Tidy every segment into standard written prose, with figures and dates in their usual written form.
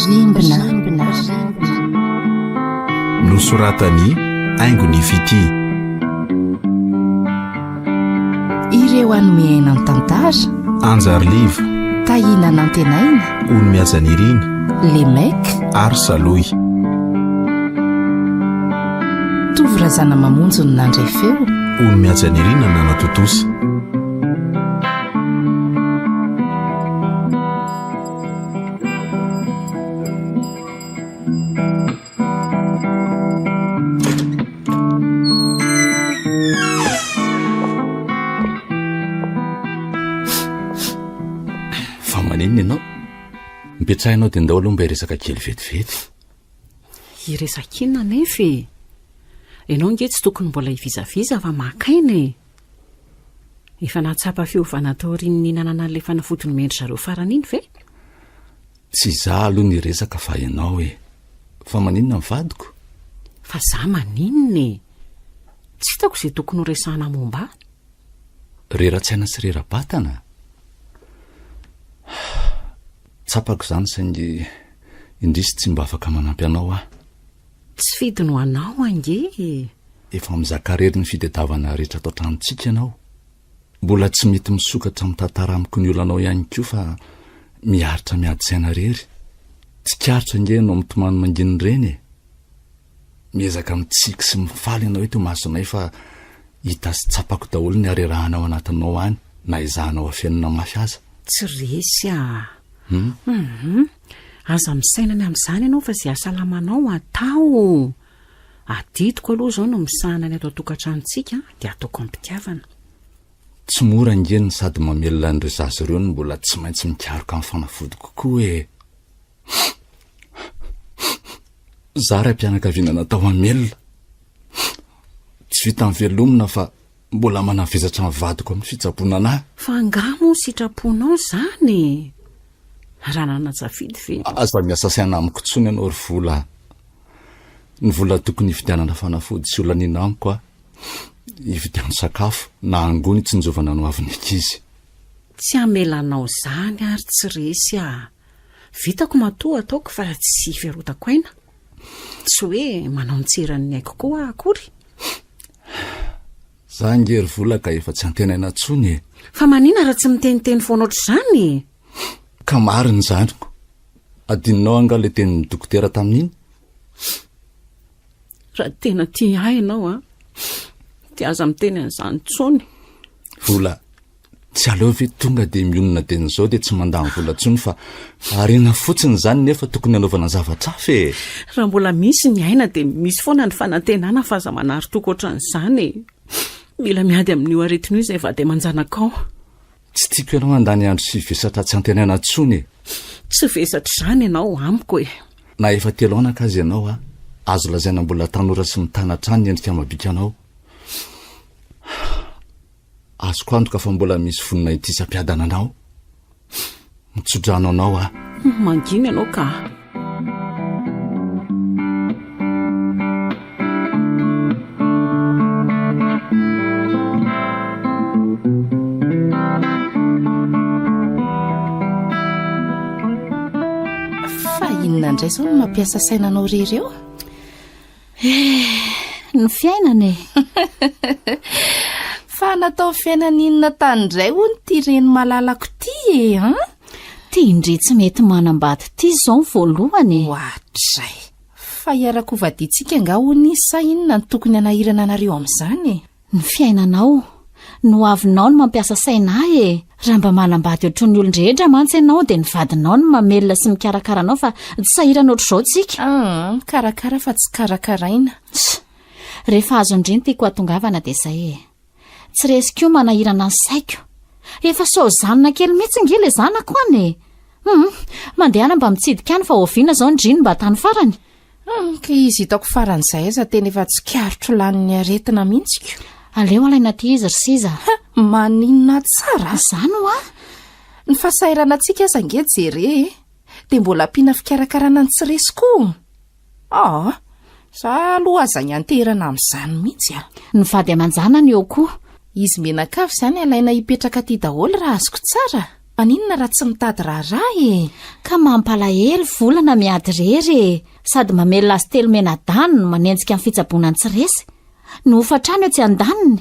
Rimbina. Nosoratan'i Haingo ny Fitia. Ireo hanome aina ny tantara. Anjary Liva. Tahina Nantenaina. Ony-Mihajanirina. Les Mecs. Ary Salohy. Tovo Razanamamonjy no nandray feo. Ony-Mihajanirina nanatontosa. Fa maninona ianao? Mipetraha ianao dia ndao aloha mba hiresaka kely vetivety. Hiresaka inona anefa e? Ianao ange tsy tokony mbola hivizaviza fa maka aina e! Efa nahatsapa fiovana taorian'ny nihinanana an'ilay fanafody nomen-dry zareo farany iny ve? Tsy izaho aloha no hiresaka fa ianao e! Fa maninona ny vadiko? Fa za maninona e? Tsy hitako izay tokony ho resahana momba ahy. Rera-tsaina sy rera-batana? Tsapako izany saingy indrisy tsy mba afaka manampy anao aho. Tsy fidiny ho anao ange e! Efa mizaka irery ny fitadiavana rehetra ato an-tranontsika ianao. Mbola tsy mety misokatra mitantara amiko ny olanao ihany koa fa miaritra miady saina irery. Tsikaritra ange ianao mitomany mangina ireny e! Miezaka mitsiky sy mifaly ianao eto imasonay fa hita sy tsapako daholo ny harerahana ao anatinao any na ezahanao afenina mafy aza. Tsy resy ah! Hum! Aza misaina ny amin'izany ianao fa izay hahasalamanao atao! Adidiko aloha izao no misahana ny ato an-tokantranontsika dia ataoko am-pitiavana. Tsy mora ange ny sady mamelona an'ireo zaza ireo no mbola tsy maintsy mikaroka ny fanafodiko koa e! Za raim-pianakaviana natao hamelona. Tsy vitan'ny velomina fa mbola manavesatra ny vadiko amin'ny fitsaboana anah. Fa angaha moa sitraponao izany e? Raha nanan-tsafidy ve? Aza miasa saina amiko intsony ianao ry vola a! Ny vola tokony hividianana fanafody sy holaniana amiko a, hividiano sakafo na angony hitsinjovana ny hoavin'ny ankizy. Tsy hamela anao izany ary tsy resy aho. Vitako matoa ataoko fa tsy fiarotako aina. Tsy hoe manao ny tsy eran'ny aiko koa aho akory. Za ange ry vola ka efa tsy antenaina intsony e! Fa manina raha tsy miteniteny foana ohatr'izany e? Ka marina izany ko! Adinonao angaha ilay tenin'ny dokotera tamin'iny? Raha tena tia ahy ianao an, dia aza miteny an'izany intsony. Vola, tsy aleo ve tonga dia mionona dieny izao dia tsy mandany vola intsony fa ariana fotsiny izany nefa tokony hanaovana zavatra hafa e! Raha mbola misy ny aina dia misy foana ny fanantenana fa aza manary toky ohatran'izany e! Mila miady amin'io aretina io izay vady aman-janakao. Tsy tiako ianao handany andro sy vesatra tsy antenaina intsony e! Tsy vesatra izany ianao amiko e! Na efa telo anaka aza ianao a, azo lazaina mbola tanora sy mitana hatrany ny endrika amam-bikanao. Azoko antoka fa mbola misy voninahitry isam-piadana anao. Mitsodrano anao aho. Mangina ianao ka. Fa inona indray izao no mampiasa saina anao re ireo? Eh, ny fiainana e! Fa natao fiainana inona tany indray hono ity reny malalako ity e, an? Ty indry tsy mety manambady ity izao ny voalohany e. Ohatray. Fa hiaraka ho vadiantsika angaha hono izy sa inona no tokony hanahirana anareo amin'izany e? Ny fiainanao, ny hoavinao no mampiasa saina ahy e! Raha mba manambady ohatran'ny olon-drehetra mantsy ianao dia ny vadinao no mamelona sy mikarakara anao fa tsy sahirana ohatr'izao tsika. Aa, mikarakara fa tsy karakaraina. Tsia, rehefa azon-dry ny tiako hahatongavana dia izay e! Tsy resy koa manahirana ny saiko. Efa saozanina kely mihitsy nge ilay zanako an e! Hum, mandehana mba mitsidika any fa oviana izao ndry no mba tany farany? Hum, ka izy hitako faran'izay aza tena efa tsikaritro lanin'ny aretina mihitsy ko. Aleo alaina aty izy ry seza a! Maninona tsara? Izany hoa! Ny fahasahiranantsika aza ange jere e! Dia mbola ampiana fikarakarana ny tsy resy koa! Aa! Za aloha aza nianteherana amin'izany mihitsy a! Ny vady aman-janany eo koa. Izy mianakavy izany alaina hipetraka aty daholo raha azoko tsara? Maninona raha tsy mitady raharaha e! Ka mampalahelo volana miady irery e! Sady mamelona azy telo mianadahy no manenjika ny fitsaboana ny tsy resy. Ny hofantrano etsy andaniny.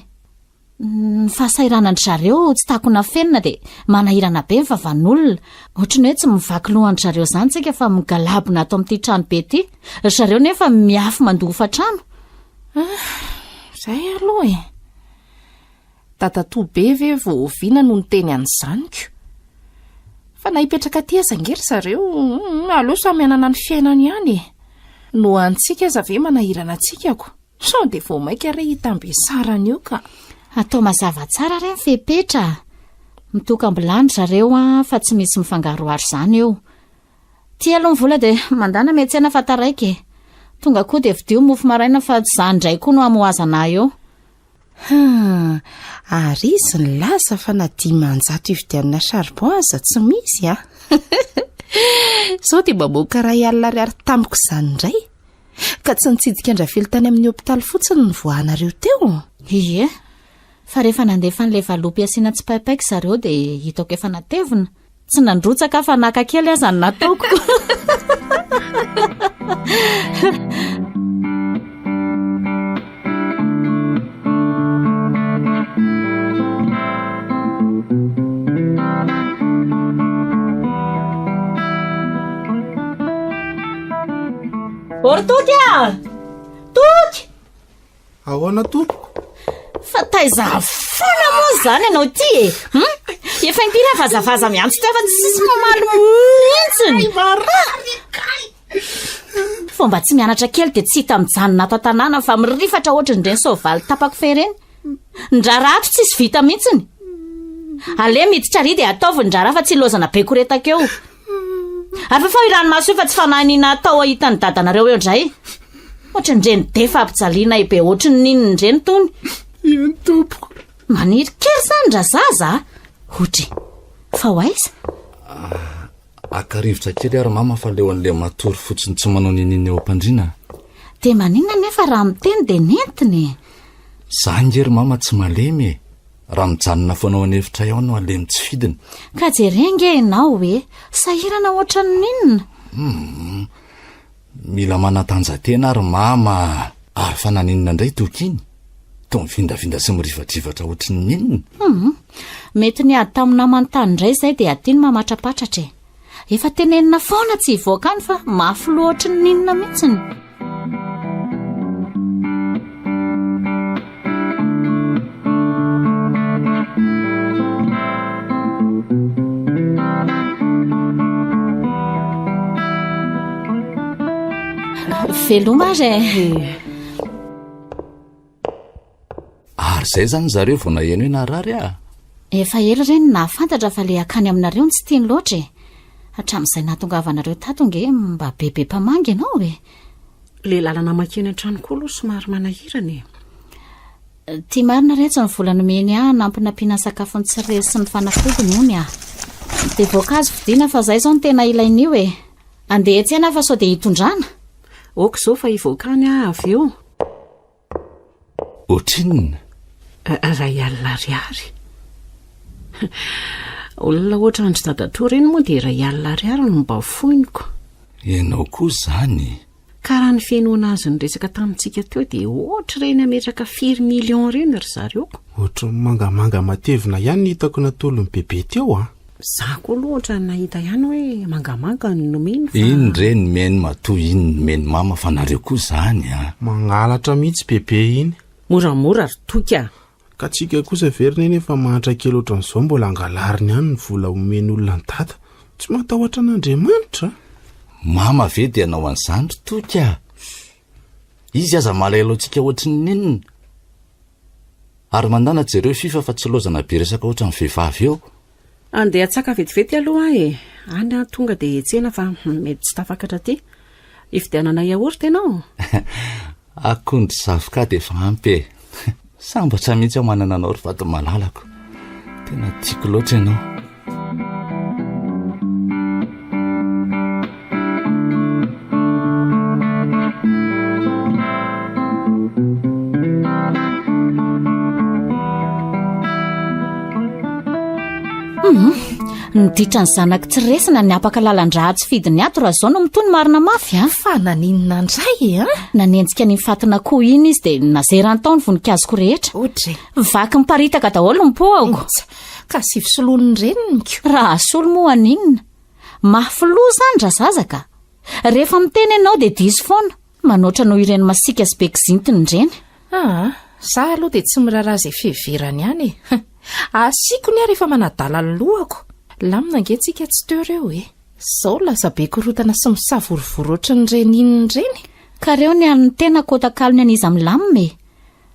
Ny fahasahiranan-dry zareo tsy takona afenina dia manahirana be ny vavan'olona. Ohatry ny hoe tsy mivaky lohan-dry zareo izany isika fa migalabona ato amin'ity trano be ity. Ry zareo nefa miafy mandoa hofantrano. Ah, izay aloha e. Dadatoa be ve vao oviana no niteny an'izany ko? Fa na hipetraka aty aza ange ry zareo, aleo samy hanana ny fiainany ihany e. No antsika aza ve manahirana antsika ko? Sao dia vao mainka re hitambesarana eo ka. Atao mazava tsara re ny fepetra a! Mitokam-bilany ry zareo an, fa tsy misy mifangaroharo izany eo. Ty aloha ny vola dia mandàna miantsena fa taraiky e! Tonga koa dia vidio mofo maraina fa tsy izany indray koa no hamohazana ahy eo. Hum, ary izy nilaza fa na 500 hividianana charbon aza tsy misy a! Sao dia mamoaka iray alina ariary tamiko izany indray? Ka tsy nitsidika an-dRavelo tany amin'ny hopitaly fotsiny no nivoahanareo teo? Ie, fa rehefa nandefa an'ilay valopy asiana tsipaipaika zareo dia hitako efa natevina. Tsy nandrotsaka aho fa naka kely aza no nataoko. Ô ry Toky a! Toky! Ahoana tompoko? Fa taiza foana moa izany ianao ity e? Hum? Efa impiry aho vazavaza miantso teo fa tsisy mamaly mihitsiny. Vao mba tsy mianatra kely dia tsy hita mijanona ato an-tanàna fa mirifatra ohatran'ireny soavaly tapako fe ireny. Ny raharaha ato tsisy vita mihitsiny. Aleha miditra ary dia ataovy ny raharaha fa tsy ilaozana be koretaka eo. Ary fafao io ranomaso io fa tsy fanahiniana atao ahitan'ny dadanareo eo indray. Ohatran'ireny defa ampijaliana be ohatran'ny inona ireny tony. Eny tompoko. Maniry kely izany razaza a! Hotry. Fa ho aiza? Haka rivotra kely ary mama fa leo an'le matory fotsiny tsy manao niniana eo am-pandriana. Dia maninona nefa raha miteny dia nentiny e? Za ange ry mama tsy malemy e! Raha mijanona foana ao an'efitray ao no halemy tsy fidiny. Ka jere ange ianao e! Sahirana ohatran'ny inona? Humm! Mila manatanja-tena ry mama a! Ary fa naninona indray Toky iny? Toa mivindavinda sy mirivadrivatra ohatran'ny inona? Humm! Mety niady tamin'ny namany tany indray izay dia aty no mamatrapatratra e! Efa tenenina foana tsy hivoaka any fa mafy loha ohatran'ny inona mihitsiny. Veloma ary e. Ary izay izany zareo vao naheno hoe narary ah? Efa ela re no nahafantatra fa le akany aminareo no tsy tiany loatra e. Hatramin'izay nahatongavanareo tato nge mba bebe mpamangy ianao e. Le lalana mankeny an-trano koa aloha somary manahirana e. Ty marina re tsy ny vola nomeny ahy hanampinampiana ny sakafon'ny tsy resy sy ny fanafodiny hono ah. Dia voankazo vidiana fa zay izao no tena ilain'io e. Andeha hiantsena fa sao dia hitondrana. Ok izao fa hivoaka any aho avy eo. Ohatrinona? Iray alina ariary. Olona ohatran-dry dadatoa ireny moa dia iray alina ariary no mba foiniko. Ianao koa izany? Ka raha ny fihenoana azy niresaka tamintsika teo dia ohatr'ireny hametraka firy millions ireny ry zareo ko. Ohatran'ny mangamanga matevina ihany ny hitako natolon'i Bebe teo an! Za koa aloha ohatran'ny nahita ihany hoe mangamanga no nomeny fa. Iny re nomeny matoa iny nomeny mama fa nareo koa zany a! Mangalatra mihitsy Bebe iny. Moramora ry Toky a! Ka tsika kosa ve ry neny efa mahantra kely ohatran'izao mbola angalariny ihany ny vola omeny olona an'i dada? Tsy matahotra an'Andriamanitra? Mama ve dia hanao an'izany ry Toky a! Izy aza malahelo antsika ohatry ny inona? Ary mandana jereo fifa fa tsy lozana be resaka ohatran'ny vehivavy eo. Andeha hatsaka vetivety aloha aho e! Any aho tonga dia hiantsena fa mety tsy tafakatra aty. Hividianana yaourt ianao? Akondro zavoka dia efa ampy e! Sambatra mihitsy aho manana anao ry vady malalako. Tena tiako loatra ianao. Ny ditran'ny zanako tsy resy na niapaka lalan-draha tsy fidiny ato raha izao no mitohy ny marina mafy a. Fa naninona indray e an? Nanenjika an'iny fatin'akoho iny izy dia nazerany tao ny voninkazoko rehetra. Ohatry. Vaky miparitaka daholo ny pohako. Tsa, ka sivy soloin'ny reniny ko. Raha asolo moa haninona? Mafy loha izany razaza ka. Rehefa miteny ianao dia diso foana. Manoatra noho ireny masiaka sy be kizintina ireny. Aa, za aloha dia tsy miraharaha izay fiheverany ihany e. Asiako ny ahy rehefa manadala ny lohako. Lamina ange tsika tsy teo ireo e. Zao lasa be korotana sy misavorovoro ohatran'ireny inona ireny. Ka reo ny an'ny tena ko takalony an'iza milamina e.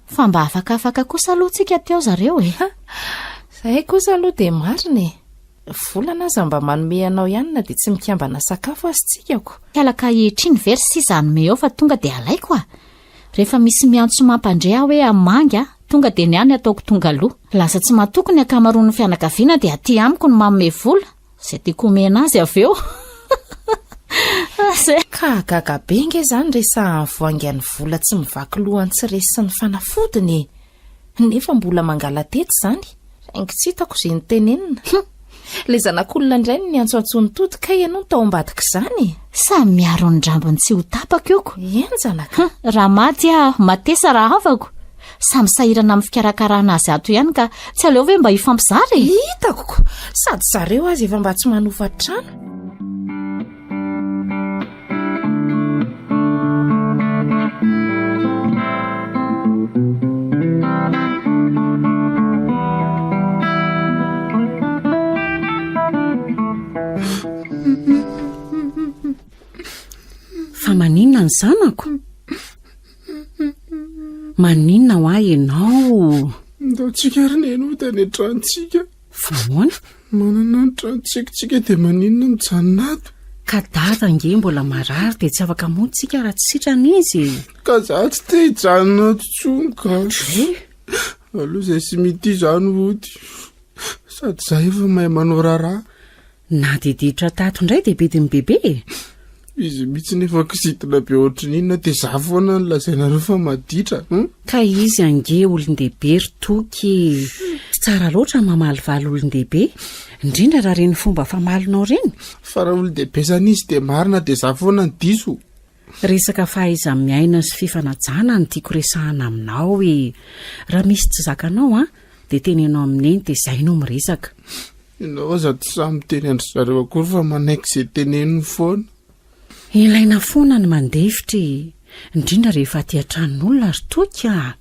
Fa mba afakafaka kosa aloha tsika teo zareo e. Ha! Zay kosa aloha dia marina e. Volana aza mba manome anao ihany na dia tsy mikambana sakafo aza tsika ko. Kala ankehitriny ve ry sisa hanome eo fa tonga dia alaiko a! Rehefa misy miantso mampandre aho hoe hamangy a, tonga dia ny ahy ny ataoko tonga aloha. Lasa tsy matoky ny ankamaroan'ny fianakaviana dia aty amiko ny manome vola. Izay tiako omena azy avy eo. Ka gaga be nge zany resahan'ny voaingan'ny vola tsy mivaky lohany tsy resy sy ny fanafodiny e! Nefa mbola mangala-tety izany, saingy tsy hitako izay notenenina. Hum! Ilay zanak'olona indray no niantsoantsoan'i Tody kay ianao no tao ambadik'izany e! Samy miaro ny rambony tsy ho tapaka io ko. Henjana ka! Hum! Raha maty aho, matesa rahavako. Samy sahirana amin'ny fikarakarana azy ato ihany ka tsy aleo ve mba hifampizara e? Hitako ko! Sady zareo aza efa mba tsy manofa trano. Fa maninona ny zanako? Maninona ho ahy ianao? Ndao tsika ry neny hody any an-tranontsika. Fa ahoana? Manana ny tranontsika tsika dia maninona mijanona ato? Ka dada ange mbola marary dia tsy afaka mody tsika raha tsy sitrana izy e. Ka za tsy te hijanona ato intsony ka. Eh? Aleo zay sy mity zany hody. Sady za efa mahay manao raharaha. Na dia ditra tato indray dia bedin'i bebe e! Izy mihitsy nefa kizitina be ohatry ny inona dia za foana no lazainareo fa maditra hum? Ka izy ange olon-dehibe ry Toky e! Tsy tsara loatra ny mamalivaly olon-dehibe, indrindra raha ireny fomba famalinao ireny. Fa raha olon-dehibe zany izy dia marina dia za foana no diso. Resaka fahaiza-miaina sy fifanajana no tiako resahana aminao e! Raha misy tsy zakanao an, dia teneno amin'i Neny dia izay no miresaka. Ianao aza tsy sahy miteny an-dry zareo akory fa manaiky izay teneniny foana. Ilaina foana ny mandefitra e! Indrindra rehefa aty an-tranon'olona ry Toky a!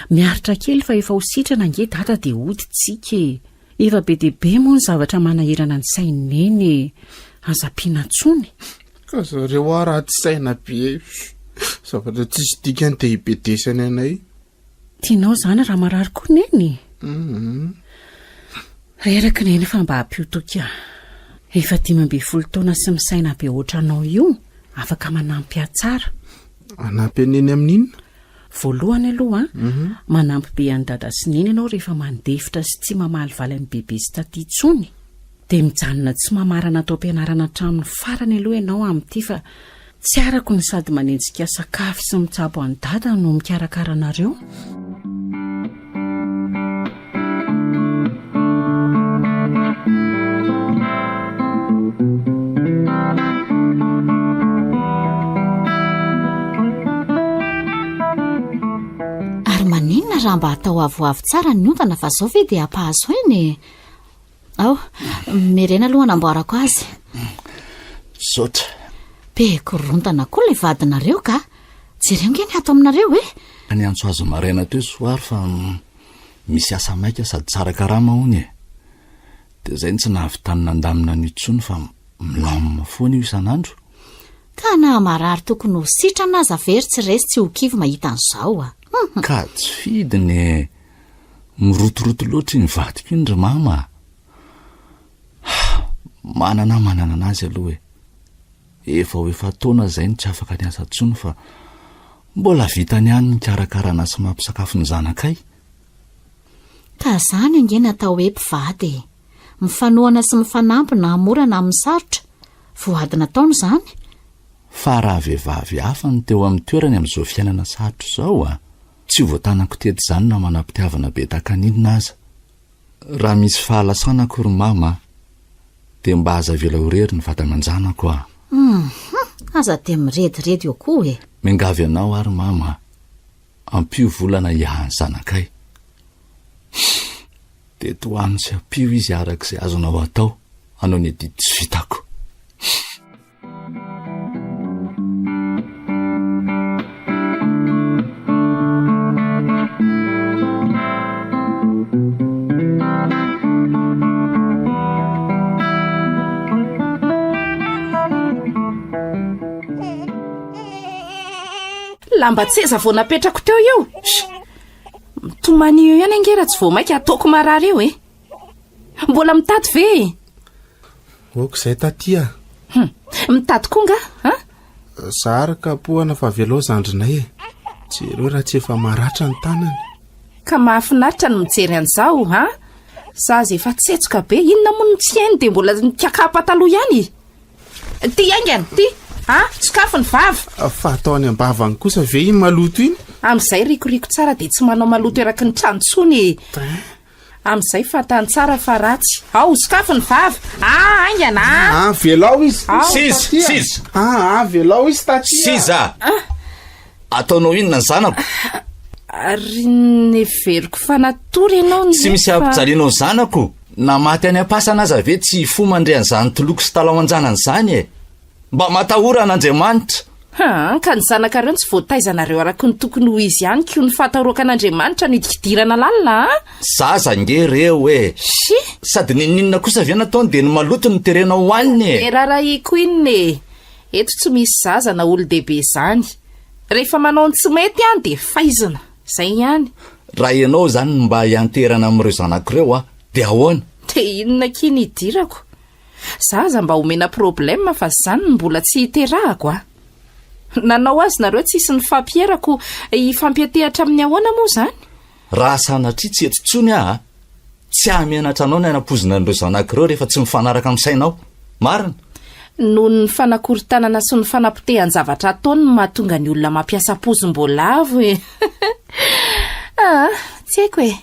Miaritra kely fa efa ho sitrana ange Dada dia hody tsika e! Efa be dia be moa ny zavatra manahirana ny sain'i Neny e! Aza ampiana intsony. Ka zareo hoa ratsy saina be e! Zavatra tsisy dikany dia ibedesany anay. Tianao izany raha marary koa Neny e? Reraka Neny fa mba ampio toky ahy. Efa 15 taona sy misaina be ohatranao io, afaka manampy ahy tsara. Hanampy an'i Neny amin'inona? Voalohany aloha, manampy be an'i Dada sy Neny ianao rehefa mandefitra sy tsy mamalivaly an'i Bebe sy Taty intsony. Dia mijanona tsy mamarana taom-pianarana hatramin'ny farany aloha ianao amin'ity fa Tsy arako ny sady manenjika sakafo sy mitsabo an'i Dada no mikarakara anareo. Ary maninona raha mba atao avoavo tsara ny ondana fa zao ve dia hampahazo aina e? Ao, miverena aloha hanamboarako azy. Misaotra. Be korontana koa ilay vadinareo ka. Jereo nge ny ato aminareo e. Niantso azy maraina teo Soary fa misy asa maika sady tsara karama hono e. Dia izay no tsy nahavitany nandamina an'io intsony fa milamina foana io isan'andro. Ka na marary tokony ho sitrana aza ve ry tsy resy tsy ho kivy mahita an'izao a. Ka tsy fidiny e. Mirotoroto loatra iny vadiko iny ry mama a! Manana manana anazy aloha e! Efa ho efa-taona izay no tsy afaka niasa intsony fa mbola vitany ihany ny mikarakara ana sy mampisakafo ny zanakay. Ka zany ange ny atao hoe mpivady e! Mifanohana sy mifanampy na mora na amin'ny sarotra. Voady nataony izany. Fa raha vehivavy hafa no teo amin'ny toerany amin'izao fiainana sarotra izao a! Tsy ho voatanako teto izany na manam-pitiavana be tahaka ny inona aza. Raha misy fahalasana akory mama a! Dia mba aza avela ho irery ny vady aman-janako a! Hum! Aza dia mirediredy eo koa e! Miangavy anao ary mama a! Ampio volana hiahy ny zanakay. Dia tohano sy ampio izy araka izay azonao atao hanao ny adidy tsy vitako. Lamban-tseza vao napetrako teo io. Mitomany eo ihany ange raha tsy vao maika ataoko marary eo e. Mbola mitady ve e? Ok izay taty a. Hum, mitady koa nga a? Zara kapohana fa avelao zandrinay e. Jereo raha tsy efa maratra ny tanany. Ka mahafinaritra ny mijery an'izao a. Zaza efa tsetsoka be, inona moa no tsy hainy dia mbola mikaka pataloha ihany e. Ty haingana, ty! A, sokafy ny vava! Fa atao any am-bavany kosa ve iny maloto iny? Amin'izay rikoriko tsara dia tsy manao maloto eraky ny trano intsony e! Amin'izay fantany tsara fa ratsy. Ao, sokafy ny vava! A, haingana a! A, avelao izy! Ao, Siza, taty a! siza! A, avelao izy taty a! Siza! Ataonao inona ny zanako? Ary neveriko fa natory ianao Tsy misy nefa. ampijalianao ny zanako. Na maty any am-pasana aza ve tsy hifoha mandre an'izany toloko sy talao an-janany izany e! Mba matahora an'Andriamanitra! Haa, ka ny zanakareo no tsy voataizanareo araka ny tokony ho izy ihany koa ny fahataroaka an'Andriamanitra no hidikidirana lalina a! Zaza ange reo e! Shi! Sady n'inon'inona kosa ve nataony dia ny maloto no terenao hohaniny e! Dia rarahiko inona e! Eto tsy misy zaza na olon-dehibe izany. Rehefa manao ny tsy mety an dia faizina. Izay ihany. Raha ianao izany no mba hianteherana amin'ireo zanako ireo an, dia ahoana? Dia inona akia ny hidirako? Za aza mba omena problème fa zany no mbola tsy hiterahako a! Nanao azy nareo tsisy nifampierako hifampiantehatra amin'ny ahoana moa izany? Raha sanatria tsy eto intsony aho a, tsy hahamenatra anao ny hanampoizina an'ireo zanako ireo rehefa tsy mifanaraka amin'ny sainao. Marina? Noho ny fanakorontanana sy ny fanapotehan-javatra ataony no mahatonga ny olona mampiasa pozim-boalavo e! Aa, tsy haiko e!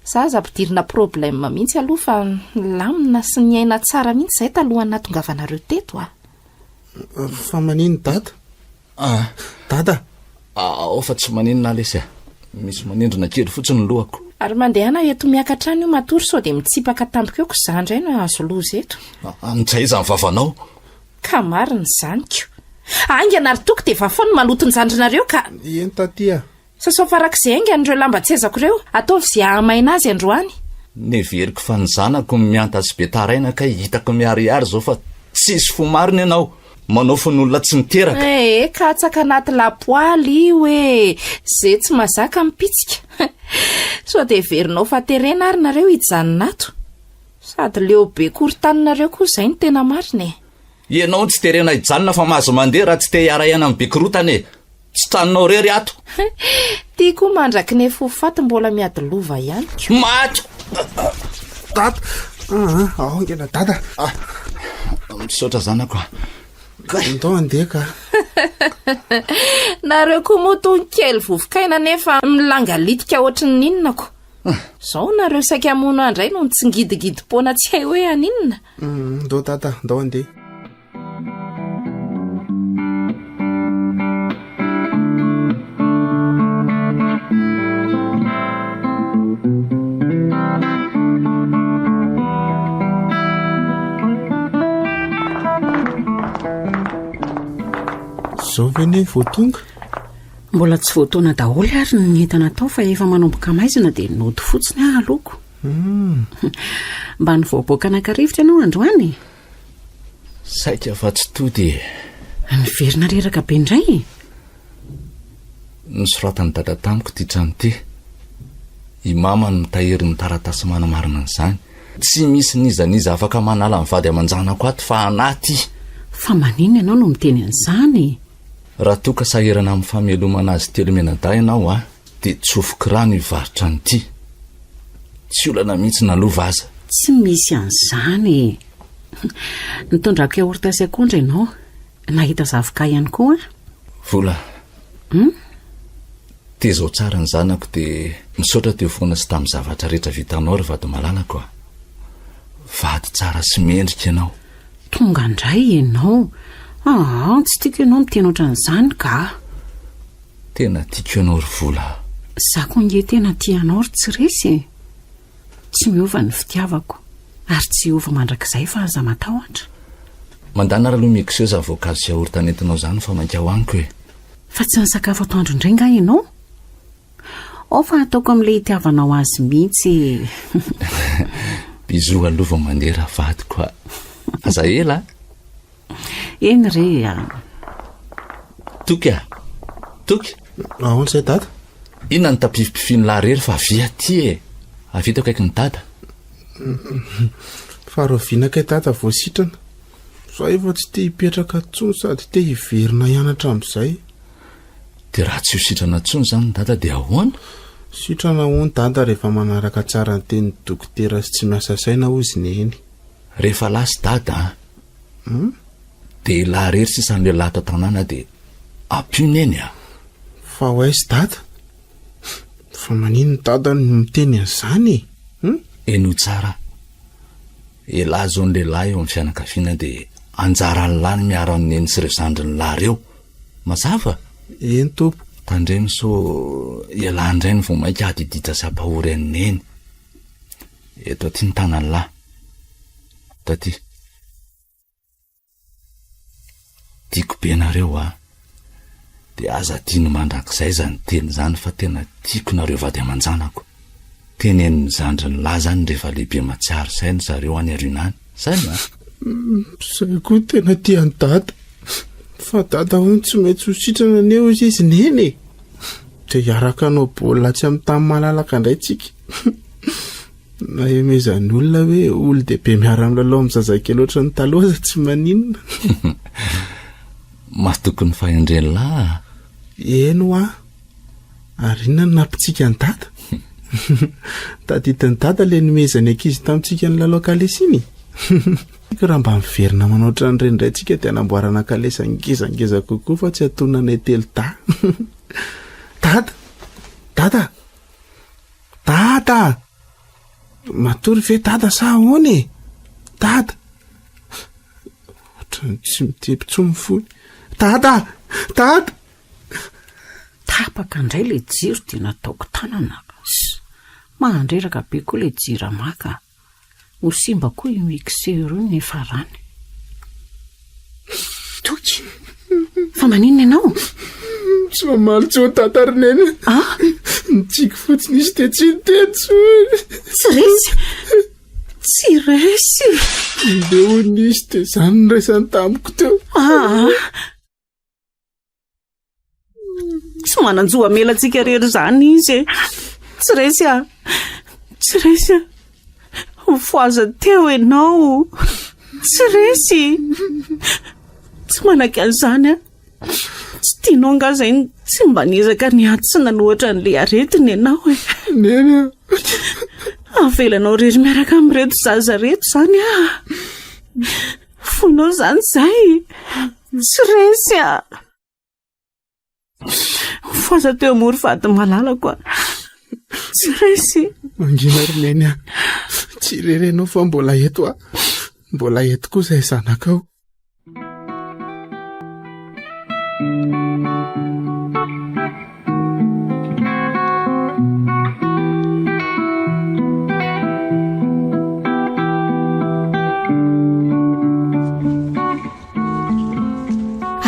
Za aza ampidirina problème mihitsy aloha fa nilamina sy niaina tsara mihitsy izay talohan'ny nahatongavanareo teto a! Fa manino dada? Ah. Dada! Ao fa tsy maninona aho lesy a. Misy manindrona kely fotsiny ny lohako. Ary mandehana eto miakatra any io matory sao dia mitsipaka tampoka eo ko za indray no hahazo loza eto. Amin'izay iza ny vavanao? Ka marina izany ko. Haingana ry Toky dia vafao ny maloton'ny zandrinareo ka. Eny taty a. Sasao farak'izay haingana ireo lamban-tsezako ireo, ataovy izay hahamaina azy androany. Neveriko fa ny zanako no mihanta sy be taraina kay hitako miharihary izao fa tsisy fo marina ianao, manao fon'olona tsy niteraka. Ee, katsaka anaty lapoaly io e! Ze tsy mazaka mipitsika. Sao dia heverinao fa terena ary nareo hijanona ato? Sady leo be korontaninareo koa izay no tena marina e! Ianao no tsy terena hijanona fa mahazo mandeha raha tsy te hiara-hiaina amin'ny be korotana e! Tsy tranonao irery ato. Ty koa mandraky ny efa ho faty mbola miady lova ihany ko. Maty! Dada! Aa, ao haingana dada! Ah, misaotra zanako a. Ndao handeha ka. Nareo koa moa toy ny kely vovokaina nefa milangalitika ohatry ny inona ko. Zao nareo saika hamono ahy indray no nitsingidigidim-poana tsy hay hoe haninona. Ndao dada, ndao handeha. Zao ve ne vao tonga? Mbola tsy voataona daholo ary ny entana tao fa efa manomboka maizina dia nody fotsiny aho aloako. Hmm. Mba nivoaboaka naka rivotra ianao androany e? Saika fa tsy tody e. Niverina reraka be indray e. Nosoratan'i Dada tamiko ity trano ity. I Mama no mitahiry ny taratasy manamarina an'izany. Tsy misy n'iza n'iza afaka manala ny vady aman-janako ato fa anà ity. Fa maninona ianao no miteny an'izany e? Raha toa ka sahirana amin'ny famelomana azy telo mianadahy ianao a, dia tsofiko rano io varotrano ity. Tsy olana mihitsy na lova aza. Tsy misy an'izany e! Nitondrako yaourt sy akondro ianao. Nahita zavoka ihany koa aho. Vola. Hum? Tezao tsara ny zanako dia misaotra teo foana sy tamin'ny zavatra rehetra vitanao ry vady malalako a! Vady tsara sy mendrika ianao. Tonga indray ianao. Aa, tsy tiako ianao miteny ohatran'izany ka. Tena tiako ianao ry Vola a. Za koa ange tena tia anao ry tsy resy e. Tsy miova ny fitiavako ary tsy hiova mandrakizay fa aza matahotra. Mandana ary aloha mixeo za voankazo sy yaourt nentinao zany fa mainka hohaniko e. Fa tsy nisakafo atoandro indray nga ianao? Ao fa ataoko amin'ilay itiavanao azy mihitsy e. Bisous aloha vao mandeha raha vadiko a. Aza ela a. Eny re a. Toky a! Toky! Ahoana izay dada? Inona no tapifipifin'lah rery fa avia aty e! Avia eto akaikin'i dada. Fa rahoviana kay dada vao sitrana? Za efa tsy te hipetraka intsony sady te hiverina hianatra amin'izay. Dia raha tsy ho sitrana intsony izany dada dia ahoana? Sitrana hono dada rehefa manaraka tsara ny tenin'ny dokotera sy tsy miasa saina hozy neny. Rehefa lasa dada an! Hum? Dia elah rery sisa ny lehilahy ato an-tanàna dia ampio neny a! Fa ho aiza dada? Fa maninona dada no miteny an'izany e? Hum? Henoy tsara, elah izao ny lehilahy eo amin'ny fianakaviana dia anjaran'lah ny miaro an'i neny sy ireo zandrin'lah ireo. Mazava? Eny tompoko. Tandremo sao elah indray no vao mainka ady hiditra sy hampahory an'i neny. Eto aty ny tanan'lah. Taty. Tiako be nareo a! Dia aza adino mandrakizay izany teny izany fa tena tiako nareo vady aman-janako. Tenenin'ny zandriny lahy izany rehefa lehibe matsiaro saina zareo any aoriana any. Zay a! Zay koa tena tia an'i dada. Fa dada hono tsy maintsy ho sitrana anie hozy izy neny e! Dia hiaraka hanao baolina atsy amin'ny tany malalaka indray tsika. Na ihomezan'ny olona hoe olon-dehibe miara-milalao amin'ny zazakely ohatran'ny taloha aza tsy maninona. Matoky ny fahendren'lah a! Eny hoa! Ary inona no nampitsiky an'i Dada? Tadidin'i Dada ilay nomezan'ny ankizy tamintsika nilalao kalesy iny? Raha mba miverina manao ohatran'ireny indray tsika dia hanamboarana kalesa ngezangeza kokoa fa tsy hatonina anay telodahy. Dada! Dada! Dada! Matory ve dada sa ahoana e? Dada! Ohatran'ny tsy mitepy intsony ny fony. Dada! Dada! Tapaka indray ilay jiro dia nataoko tanana. Mandreraka be koa ilay jirama ka. Ho simba koa io mixeur io niafarany. Toky! Fa maninona ianao? Tsy mamaly intsony tata ry neny. Ah? Nitsiky fotsiny izy dia tsy niteny intsony. Tsy resy! Tsy resy! Ndeha hono izy dia izany no niraisany tamiko teo. Ah! Tsy manan-jo hamela antsika irery izany izy e. Tsy resy aho. Tsy resy aho. Mifohaza teo ianao. Tsy resy. Tsy manaiky an'izany aho. Tsy tianao angaha izay ny tsy mba niezaka niady sy nanohatra an'ilay aretina ianao e. Neny a. Avelanao irery miaraka amin'ireto zaza ireto izany aho. Fonao izany izay. Tsy resy aho. Foza teo amory vady malalako aho. Tsy resy. Mangina ry neny a. Tsy irery ianao fa mbola eto aho. Mbola eto koa izay zanakao.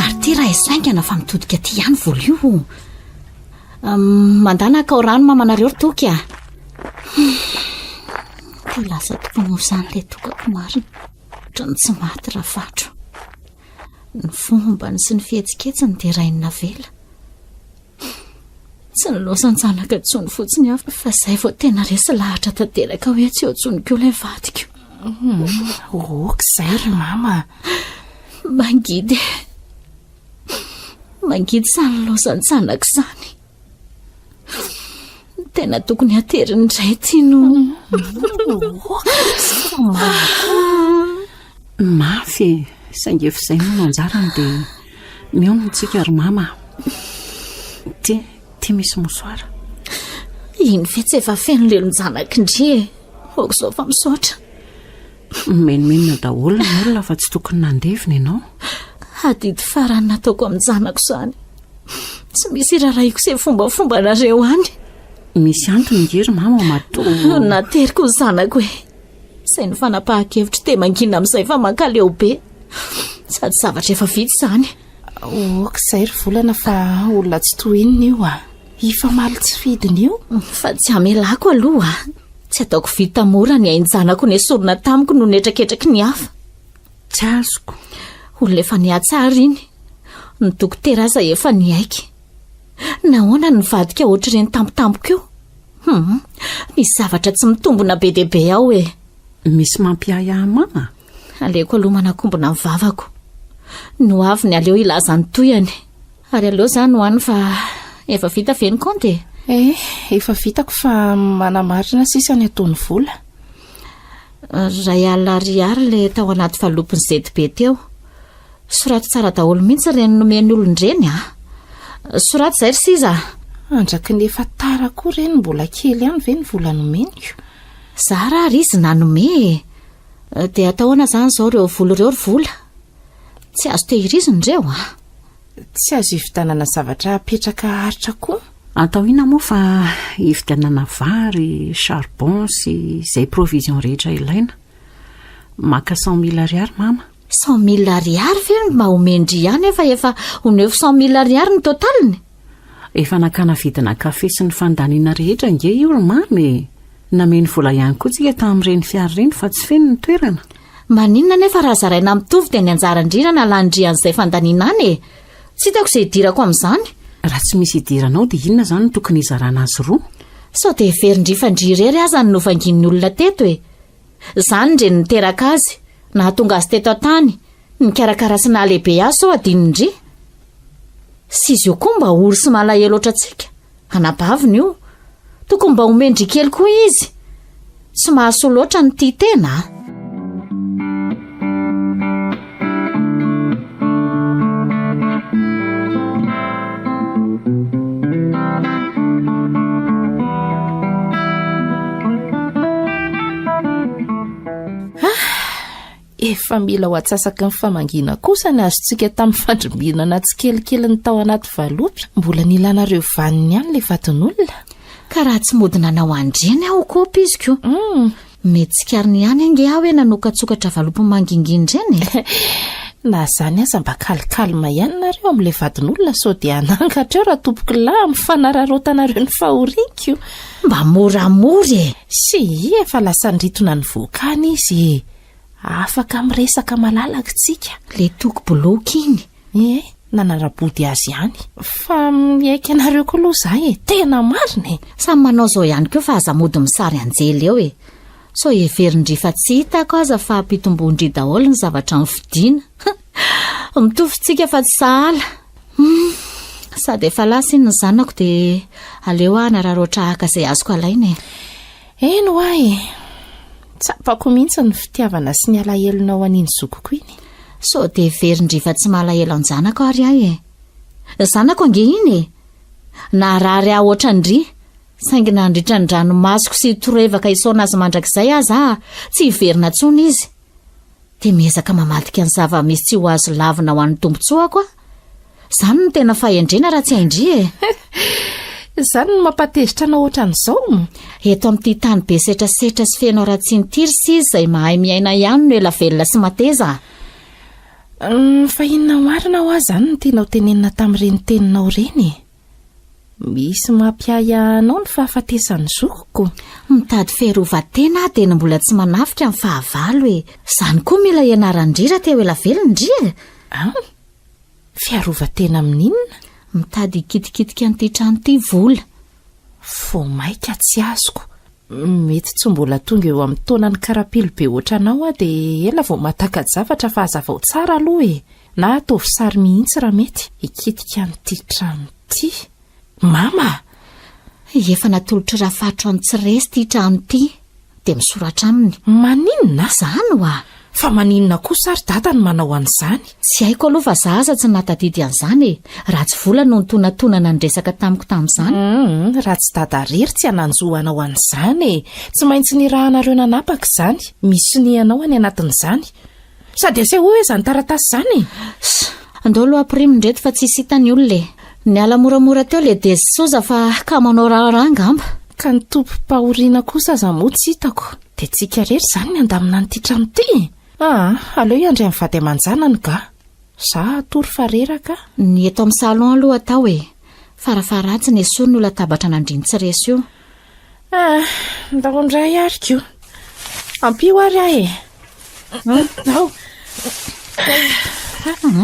Ary ty raha esaingana fa mitodika aty ihany volo io. Mandana akao rano mamanareo ry Toky a. Ty lasa tokoa moa izany ilay tokako marina. Ohatran'ny tsy maty Rafatro. Ny fombany sy ny fihetsiketsiny dia rainy navela. Tsy nilaozan-janaka intsony fotsiny aho fa izay vao tena resy lahatra tanteraka hoe tsy eo intsony koa ilay vadiko. Ok izay ry mama. Mangidy e. Mangidy izany nilaozan-janaka izany. Tena tokony hateriny indray ity no. Mafy e, saingy efa izay moa no anjarany dia mionona tsika ry mama. Ty, ty misy mosoara. Iny ve tsy efa feno lelon-janak'i ndry e. Aok'izao fa misaotra. Mimenomenona daholo ny olona fa tsy tokony nandevina ianao. Adidy farany nataoko amin-janako izany. Tsy misy irarahiko izay fombafombanareo any. Misy antony nge ry mama matoa. Nateriko ny zanako e. Izay ny fanapahan-kevitro dia mangina amin'izay fa mankaleo be. Sady zavatra efa vita izany. Ok izay ry volana fa olona tsy toy inona io a. Hifamaly tsy fidiny io. Fa tsy hamelako aloha. Tsy ataoko vita mora ny ain-janako nesorina tamiko noho ny hetraketraky ny hafa. Tsy azoko. Olona efa nihatsara iny. Ny dokotera aza efa niaiky. Nahoana no nivadika ohatr'ireny tampotampoka io? Hum, misy zavatra tsy mitombina be dia be ao e. Misy mampiahiahy mama? Aleoko aloha manakombona ny vavako. Ny ho avy ny aleo hilaza ny tohiny. Ary aleo za no any fa efa vita ve ny kaonty e? Eh, efa vitako fa manamarina sisa ny ataon'ny vola. Ray alina ariary le tao anaty valopin'ny ZB teo. Soraty tsara daholo mihitsy ireny nomen'ny olona ireny a. Soraty izay ry siza a. Andraky ny efa tara koa ireny mbola kely ihany ve ny vola nomeniko? Zara ary izy nanome e. Dia atao ahoana izany izao ireo vola ireo ry vola? Tsy azo tehirizina ireo a. Tsy azo ividianana zavatra apetraka haharitra koa. Atao inona moa fa ividianana vary, charbon sy izay provision rehetra ilaina. Maka cent mille ariary mama. Cent mille ariary ve no mba omen-dry ahy nefa efa ho neuf cent mille ariary ny totaliny? Efa nakana vidina kafe sy ny fandaniana rehetra ange io ry mama e! Nameno vola ihany koa tsika tamin'ireny fiara ireny fa tsy feno ny toerana. Maninona anefa raha zaraina mitovy dia ny anjaran-dry na nalan-dry an'izay fandaniana any e! Tsy hitako izay hidirako amin'izany. Raha tsy misy hidiranao dia inona izany no tokony hizarana azy roa? Sao dia heverin-dry fa ndry irery aza no novangian'ny olona teto e! Izany ndry no niteraka azy, nahatonga azy teto an-tany, nikarakara sy nahalehibe azy sao adinon-dry? Sy izy io koa mba ory sy malahelo ohatrantsika. Anabaviny io. Tokony mba omen-dry kely koa izy. Tsy mahasoa loatra ny tia tena a. Efa mila ho atsasaky ny famangiana kosa ny azontsika tamin'ny fandrimbinana tsikelikely ny tao anaty valopy. Mbola nilanareo vaniny ihany ilay vadin'olona. Ka raha tsy mody nanao an'ireny aho kopy izy ko. Mm. Mety tsikariny ihany ange aho hoe nanokatsokatra valopy mangingina ireny e. Na izany aza mba kalikalma ihany nareo amin'ilay vadin'olona sao dia hanangatra eo raha tompokolahy amin'ny fanararaotanareo ny fahoriako. Mba moramora e! Sy efa lasa nritona nivoaka any izy e! Afaka miresaka malalaka tsika. Le toko boloky iny. Ie, nanara-body azy ihany. Fa miaiky anareo koa aloha za e, tena marina e! Samy manao zao ihany koa fa aza mody misary anjely eo e! Sao heverin-dry fa tsy hitako aza fa ampitomboin-dry daholo ny zavatra novidiana. Mitovy tsika fa tsy sahala. Hum, sady efa lasa iny ny zanako dia aleo aho hanararaotra haka izay azoko alaina e. Eny hoa e! Tsapako mihitsy ny fitiavana sy ny alahelonao an'iny zokiko iny. Sao dia heverin-dry fa tsy malahelo an-janako ary aho e! Zanako ange iny e! Naharary ahy hoatran-dry, saingy nandritra ny ranomasoko sy torevaka hisaona azy mandrakizay aza aho, tsy hiverina intsony izy. Dia miezaka mamadika ny zava-misy tsy ho azo lavina ho an'ny tombontsoako aho. Izany no tena fahendrena raha tsy hain-dry e! Izany no mampatezitra anao ohatran'izao? Eto amin'ity tany be setrasetra sy feno haratsiana ity ry sisa izay mahay miaina ihany no ela velona sy mateza a! Fa inona marina hoa izany no tianao tenenina tamin'ireny teninao ireny e? Misy mampiahiahy anao ny fahafatesan'ny zokiko. Mitady fiarovan-tena aho dia ny mbola tsy manafika ny fahavalo e! Izany koa mila ianaran-dry raha te ho ela velona ndry e! An? Fiarovan-tena amin'inona? Mitady hikitikitika an'ity trano ity vola. Vao maika tsy azoko. Mety tsy mbola tonga eo amin'ny taonan'ny karapilo be ohatranao aho dia ela vao mahataka-javatra fa hazavao tsara aloha e! Na ataovy sary mihitsy raha mety. Hikitika an'ity trano ity. Mama! Efa natolotr'i Rafaritra an'i Tsiresy ity trano ity, dia misoratra aminy. Maninona? Izany hoa! Fa maninona kosa ary dada no manao an'izany? Tsy haiko aloha fa za aza tsy nahatadidy an'izany e! Raha tsy vola no nitonatonana niresaka tamiko tamin'izany. Humm, raha tsy dada rery tsy hananjo hanao an'izany e! Tsy maintsy nirahanareo nanapaka izany, misy sonianao any anatin'izany. Sady asehoy hoe izany taratasy izany e! Ss, andao aloha ampirimina ireto fa tsisy hita ny olona e! Niala moramora teo le Dezy Soza fa ka manao raharaha angamba. Ka ny tompom-pahoriana kosa aza moa tsy hitako. Dia tsika irery izany ny handamina an'ity trano ity e! Aa, aleo hiandry amin'ny vady aman-janany ga. Za hatory fa reraka. Ny eto amin'ny salon aloha atao e! Farafaharatsiny esorina io latabatra nandrian'i Tsiresy io. Ah, ndao indray ary ko. Ampio ary aho e. Ao.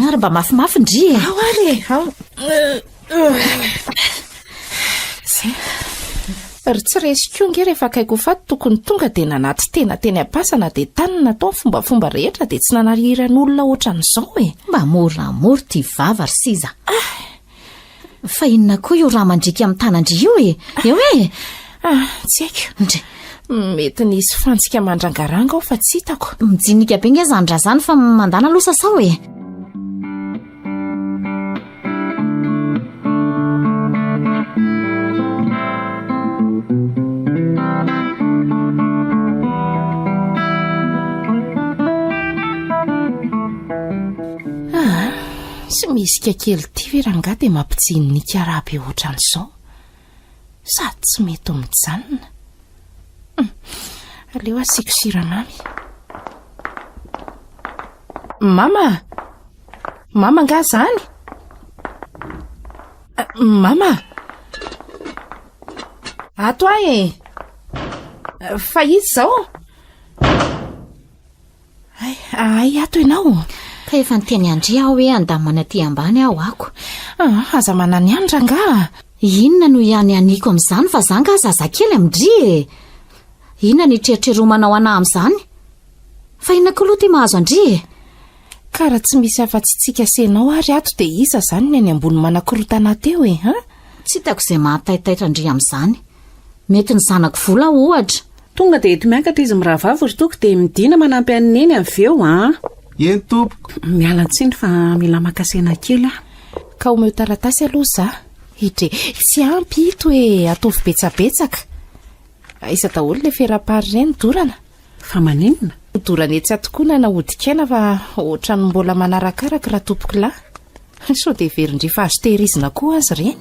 Ary mba mafimafy ndry e. Ao ary e, ao. Zay. Ry tsy resy koa nge rehefa akaiky ho faty tokony tonga dia nanaty tena teny am-pasana dia tany natao ny fombafomba rehetra dia tsy nanarihiran'olona ohatran'izao e. Mba moramora ity vava ry siza. Fa inona koa io rà mandriaka amin'ny tanan-dry io e? Eo e! Ah, tsy haiko. Ndry. Mety nisy fantsika mandrangaranga ao fa tsy hitako. Mijinika be nge izany rà izany fa mandana aloha sasao e! Ah, Tsy misika kely ity ve rangahy dia mampijinika raha be ohatran'izao? Sady tsy mety mijanona. Hum, aleo asiako siramamy. Mama! Mama angaha izany? Mama! Ato aho e! Fa iza izao? Hay, hay ato ianao. Ka efa niteny an-dry aho hoe andamana aty ambany aho ako. Ah, aza manany ihany rangaha. Inona no ihanihaniko amin'izany fa za nga zazakely amin-dry e! Inona no itreritreromanao anah amin'izany? Fa inona koa aloha ity mahazo an-dry e? Ka raha tsy misy afa-tsy tsika sy ianao ary ato dia iza izany ny any ambony manakorotana teo e, an? Tsy hitako izay mahataitaitra an-dry amin'izany. Mety ny zanako vola ohatra. Tonga dia eto miakatra izy mirahavavy ry Toky dia midina manampy an'i Neny avy eo an! Eny tompoko. Miala tsiny fa mila maka saina kely aho. Ka omeo taratasy aloha za. Idre, tsy ampy ito e, ataovy betsabetsaka. Aiza daholo le ferapary ireny dorana? Fa maninona? Dorana etsy atokonana hodikaina fa ohatran'ny mbola manarakaraka Ratompokolahy. Sao dia heverin-dry fa azo tehirizina koa aza ireny?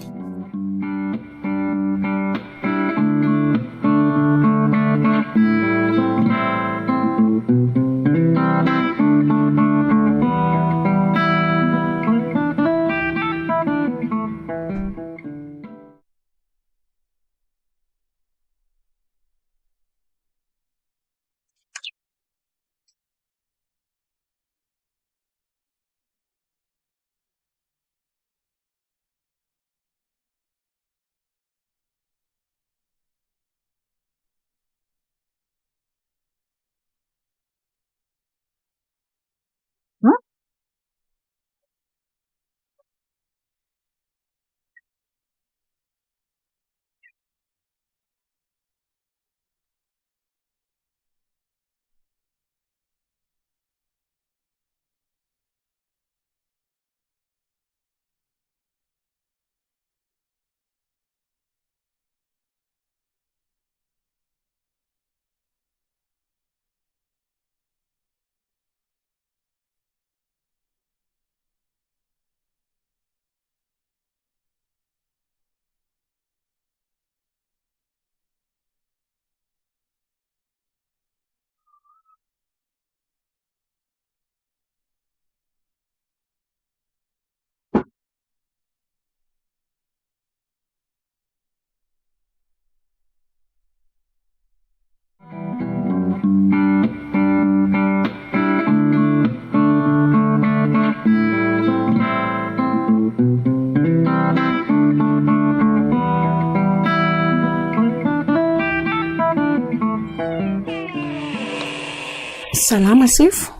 Salama sefo,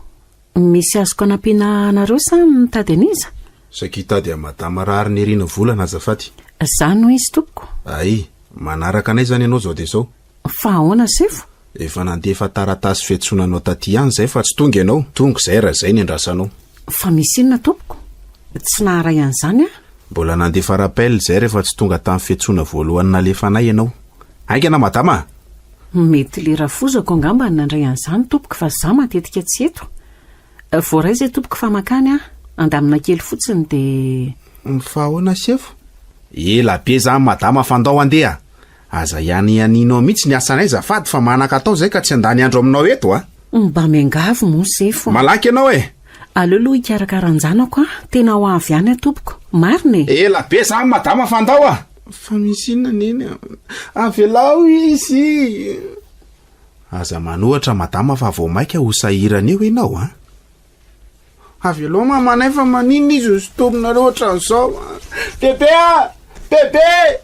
misy azoko anampiana anareo sa mitady an'iza? Saika hitady an'i Madama Raharinirina Volana azafady. Za no izy tompoko. Ay, Manaraka anay izany ianao izao dia izao. Fa ahoana sefo? Efa nandefa taratasy fiantsoana anao taty ihany izay fa tsy tonga ianao. Tonga izay raha izay ny andrasanao. Fa misy inona tompoko? Tsy naharay an'izany aho. Mbola nandefa rappel izay rehefa tsy tonga tamin'ny fiantsoana voalohany nalefanay ianao. Haingana madama a! Mety le rafozako angamba no nandray an'izany tompoko fa za matetika tsy eto. Voaray izay tompoko fa mankany aho. Handamina kely fotsiny dia. Fa ahoana sefo? Ela be zany madama fa ndao andeha. Aza ianianianao mihitsy ny asanay zafady fa manan-katao zay ka tsy handany andro aminao eto a! Mba miangavy moa sefo a! Malaky ianao e! Aleo aloha hikarakara an-janako a! Tena ho avy ihany aho tompoko. Marina e! Ela be zany madama fa ndao a! Fa misy inona neny a? Avelao izy! Aza manohatra madama fa vao maika ho sahirana eo ianao a! Avelao mamanay fa maninona izy no sintominareo ohatran'izao a! Bebe a! Bebe!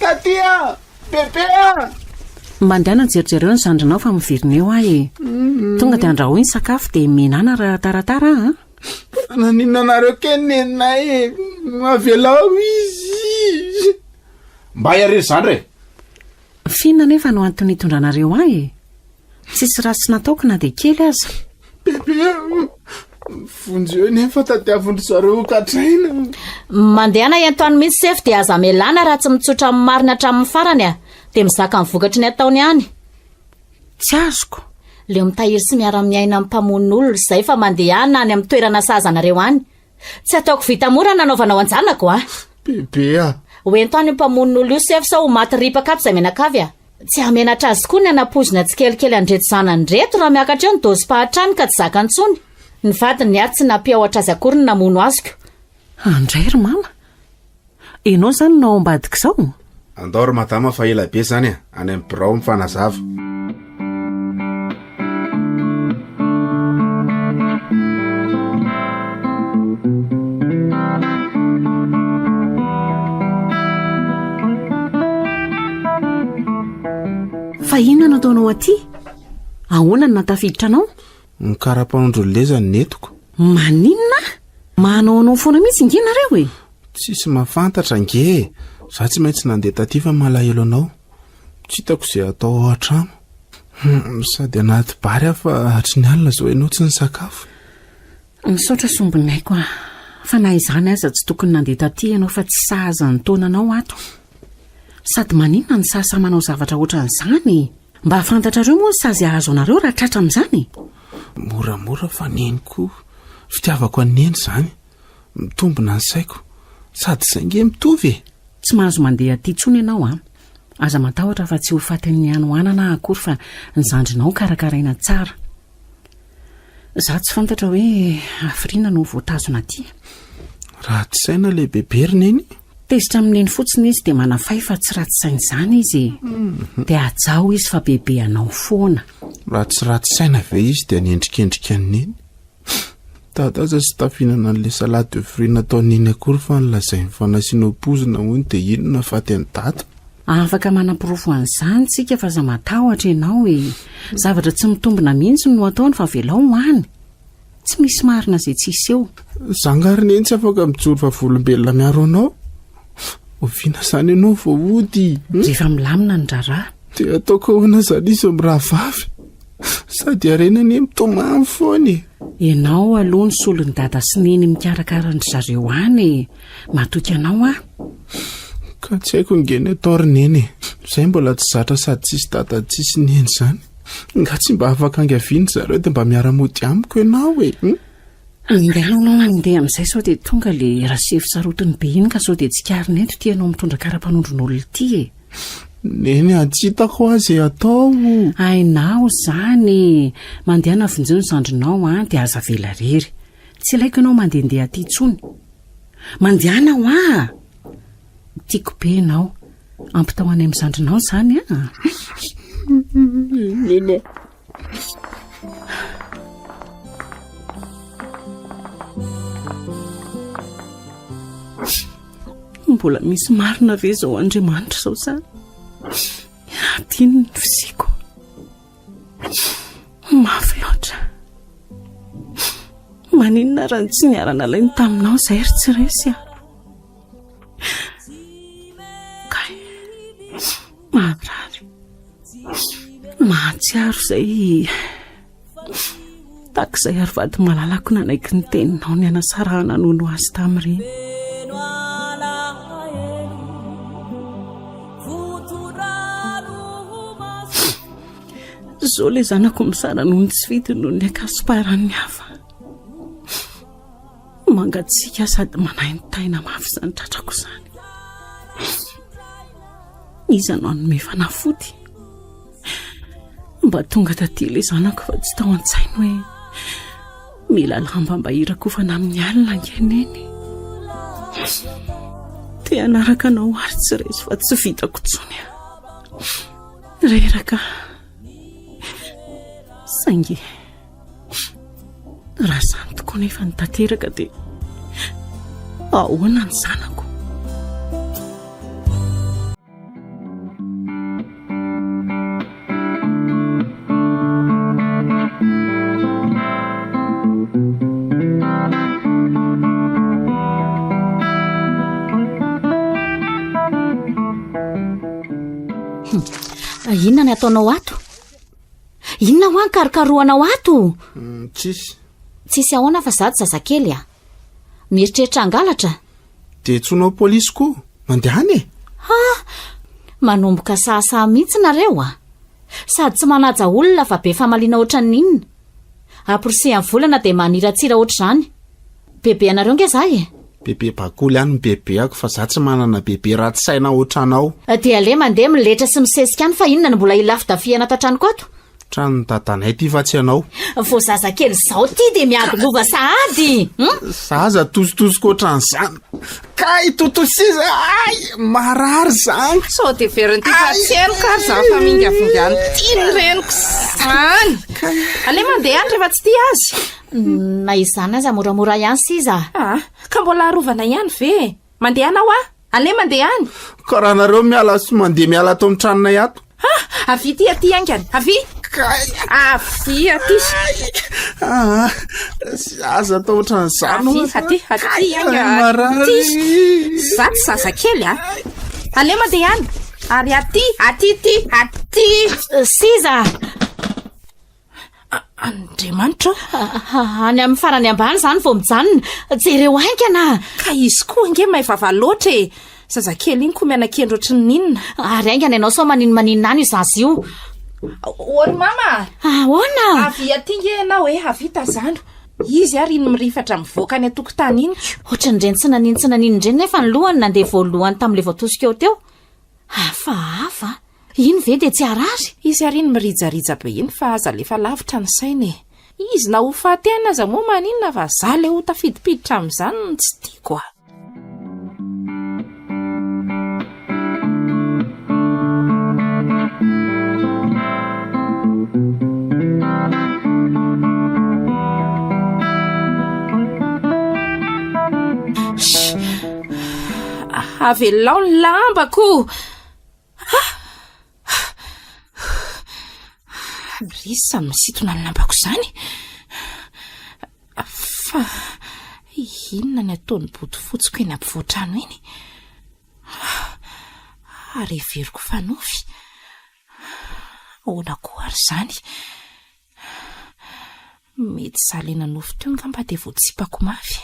Taty a! Bebe a! Mandehana jerijereo ny zandrinao fa miverina eo aho e! Tonga dia andrahoy ny sakafo dia mihinàna raha taratara a! Fa naninona anareo kay neninay e! Avelao izy! Mbay ary ry zandry e! F'inona anefa no antony hitondranareo ahy e? Tsisy ratsy nataoko na dia kely aza. Bebe a! Vonjeo anie fa tadiavin-dry zareo ho kadraina. Mandehana ento any mihitsy sefo dia aza amelana raha tsy mitsotra amin'ny marina hatramin'ny farany a! Dia mizaka ny vokatry ny ataony any. Tsy azoko. Leo mitahiry sy miara-miaina amin'ny mpamono olona izay fa mandehana any amin'ny toerana sahaza anareo any. Tsy ataoko vita mora ny nanaovanao an-janako a! Bebe a! Ho ento any io mpamono olona io sefo sao ho maty ripaka ato izay mianakavy a! Tsy hahamenatra azy koa ny hanampoizina tsikelikely an'ireto zanany ireto raha miakatra eo ny dozim-pahatrany ka tsy zaka intsony. Ny vadiny ary tsy nampiahotra azy akory ny namono azoko. Andray ry mama! Ianao izany no ao ambadik'izao? Andao ry madama fa ela be izany a! Any amin'ny birao mifanazava. Fa inona no ataonao aty? Ahoana no nahatafiditra anao? Ny karapanondron'ny leza no nentiko. Maninona? Manaonao foana mihitsy nge nareo e! Tsisy mahafantatra ange e! Za tsy maintsy nandeha taty fa malahelo anao. Tsy hitako izay atao ao an-trano. Hum, sady anaty bary aho fa hatry ny alina izao ianao tsy nisakafo. Misaotra sombinaiko a! Fa na izany aza tsy tokony nandeha taty ianao fa tsy sahaza ny taonanao ato. Sady maninona no sahasaha manao zavatra ohatran'izany e? Mba fantatrareo moa ny sazy hahazo anareo raha tratra amin'izany e? Moramora fa neny koa. Fitiavako an'i neny izany. Mitombina ny saiko. Sady izay nge mitovy e! Tsy mahazo mandeha aty intsony ianao an! Aza matahotra fa tsy ho fatin'ny hanoanana aho akory fa ny zandrinao karakaraina tsara. Za tsy fantatra hoe hafiriana no voatazona aty. Ratsy saina ilay bebe ry neny. Tezitra amin'i neny fotsiny izy dia manafay fa tsy ratsy saina izany izy e. Dia hajao izy fa bebe anao foana. Raha tsy ratsy saina ve izy dia hanendrikendrika an'i neny? Dada aza tsy tafihinana an'ilay salade de fruits nataon'i neny akory fa nolazainy fa nasianao pozina hono dia iny no nahafaty an'i dada. Afaka manaporofo an'izany tsika fa aza matahotra ianao e! Zavatra tsy mitombina mihitsy no ataony fa avelao ho any. Tsy misy marina izay tsy hiseho. Za nga ry neny tsy afaka mijoro vavolombelona miaro anao? Oviana izany ianao vao hody? Rehefa milamina ny raharaha. Dia ataoko ahoana izany izy mirahavavy? Sady harena anie mitomany foana e! Ianao aloha no solon'i dada sy neny mikarakara an-dry zareo any e! Matoky anao aho. Ka tsy haiko nge ny atao ry neny e! Zay mbola tsy zatra sady tsisy dada tsisy neny izany. Nga tsy mba afaka angavian-dry zareo dia mba miara-mody amiko ianao e! Andeha aloha handeha amin'izay sao dia tonga le rasefo sarotiny be iny ka sao dia tsikariny eto ity ianao mitondra kara-panondron'olona ity e! Neny a, tsy hitako hoa ze atao. Hainao izany e! Mandehana vonjeo ny zandrinao an, dia aza avela irery. Tsy ilaiko ianao mandehandeha aty intsony. Mandehana hoa! Tiako be ianao. Ampitao any amin'ny zandrinao izany an! Neny a. Mbola misy marina ve izao Andriamanitra izao sa hadino ny fisiako? Mafy loatra. Maninona raha ny tsy niara-nalainy taminao izay ry tsy resy a? Kay. Mahatsiaro izay tahaka izay ary vady malalako nanaiky ny teninao ny hanasarahana nono azy tamin'ireny. Izao ilay zanako mizara noho ny tsy fidiny noho ny ankasiparan'ny hafa. Mangatsiaka sady manaintaina mafy izany tratrako izany. Iza no hanome fanafody? Mba tonga taty ilay zanako fa tsy tao an-tsainy hoe mila lamba mba hirakofana amin'ny alina ange neny. Te hanaraka anao ary tsy resy fa tsy vitako intsony aho. Reraka. Saingy Raha izany tokoa nefa ny tanteraka dia ahoana ny zanako? Inona ny ataonao ato? Inona hoa ny karokarohanao ato? Mm, tsisy. Tsisy ahoana fa za tsy zazakely a. Mieritreritra hangalatra? Dia tsonao polisy koa. Mandehana e. Ha! Manomboka sahasaha mihitsy nareo a. Sady tsy manaja olona fa be famaliana ohatran'ny inona. Amporisihan'ny volana dia maniratsira ohatr'izany. Bebe anareo nge za e. Bebe bakoly ihany ny bebeako fa za tsy manana bebe ratsy saina ohatranao. Dia aleo mandeha miletra sy misesika any fa inona no mbola hilafidafihana ato an-tranoko ato? Tranon'i dadanay ity fa tsy anao. Vao zazakely izao ity dia miady lova sahady! Hum? Zaza tositosiko ohatran'izany. Kay totosiza ay! Marary izany. Sao dia verin'ity fa tsy henoko ary izany famingavingan'ny tiany reniko izany. Aleo mandeha any rehefa tsy tia azy. Na izany aza moramora ihany siza. Ah, ka mbola arovana ihany ve e? Mandehana hoa, aleha mandeha any. Ka raha nareo miala sy mandeha miala ato amin'ny tranonay ato. Ah, avia ty aty haingana, avia. Avia aty. Ah, aza atao ohatran'izany. Avia aty, aty haingana. Aty. Za tsy zazakely a. Aleha mandeha any. Ary aty, aty ty, aty. Siza. Andriamanitra ô! Any amin'ny farany ambany izany vao mijanona. Jereo haingana! Ka izy koa ange may vava loatra e! Zazakely iny koa miana-kendry ohatry ny inona. Ary haingana ianao sao maninomaninona any io zaza io. Ô ry mama! Ahoana? Avia aty nge ianao e, avia tazano. Izy ary iny mirifatra mivoaka any an-tokotany iny ko. Ohatran'ireny tsy nanino tsy nanino ireny nefa ny lohany nandeha voalohany tamin'ilay voatosika eo teo. Hafahafa a! Iny ve dia tsy harary? Izy ary iny mirijarija be iny fa aza alefa lavitra ny saina e! Izy na ho faty any aza moa maninona fa za le ho tafidipiditra amin'izany no tsy tiako a! Avelao ny lambako! Risa misintona ny lambako izany. Fa inona ny ataon'ny bodofotsiko eny ampovoan-trano eny? Ary heveriko fa nofy. Ahoana koa ary izany? Mety za le nanofy teo angamba dia voatsipako mafy.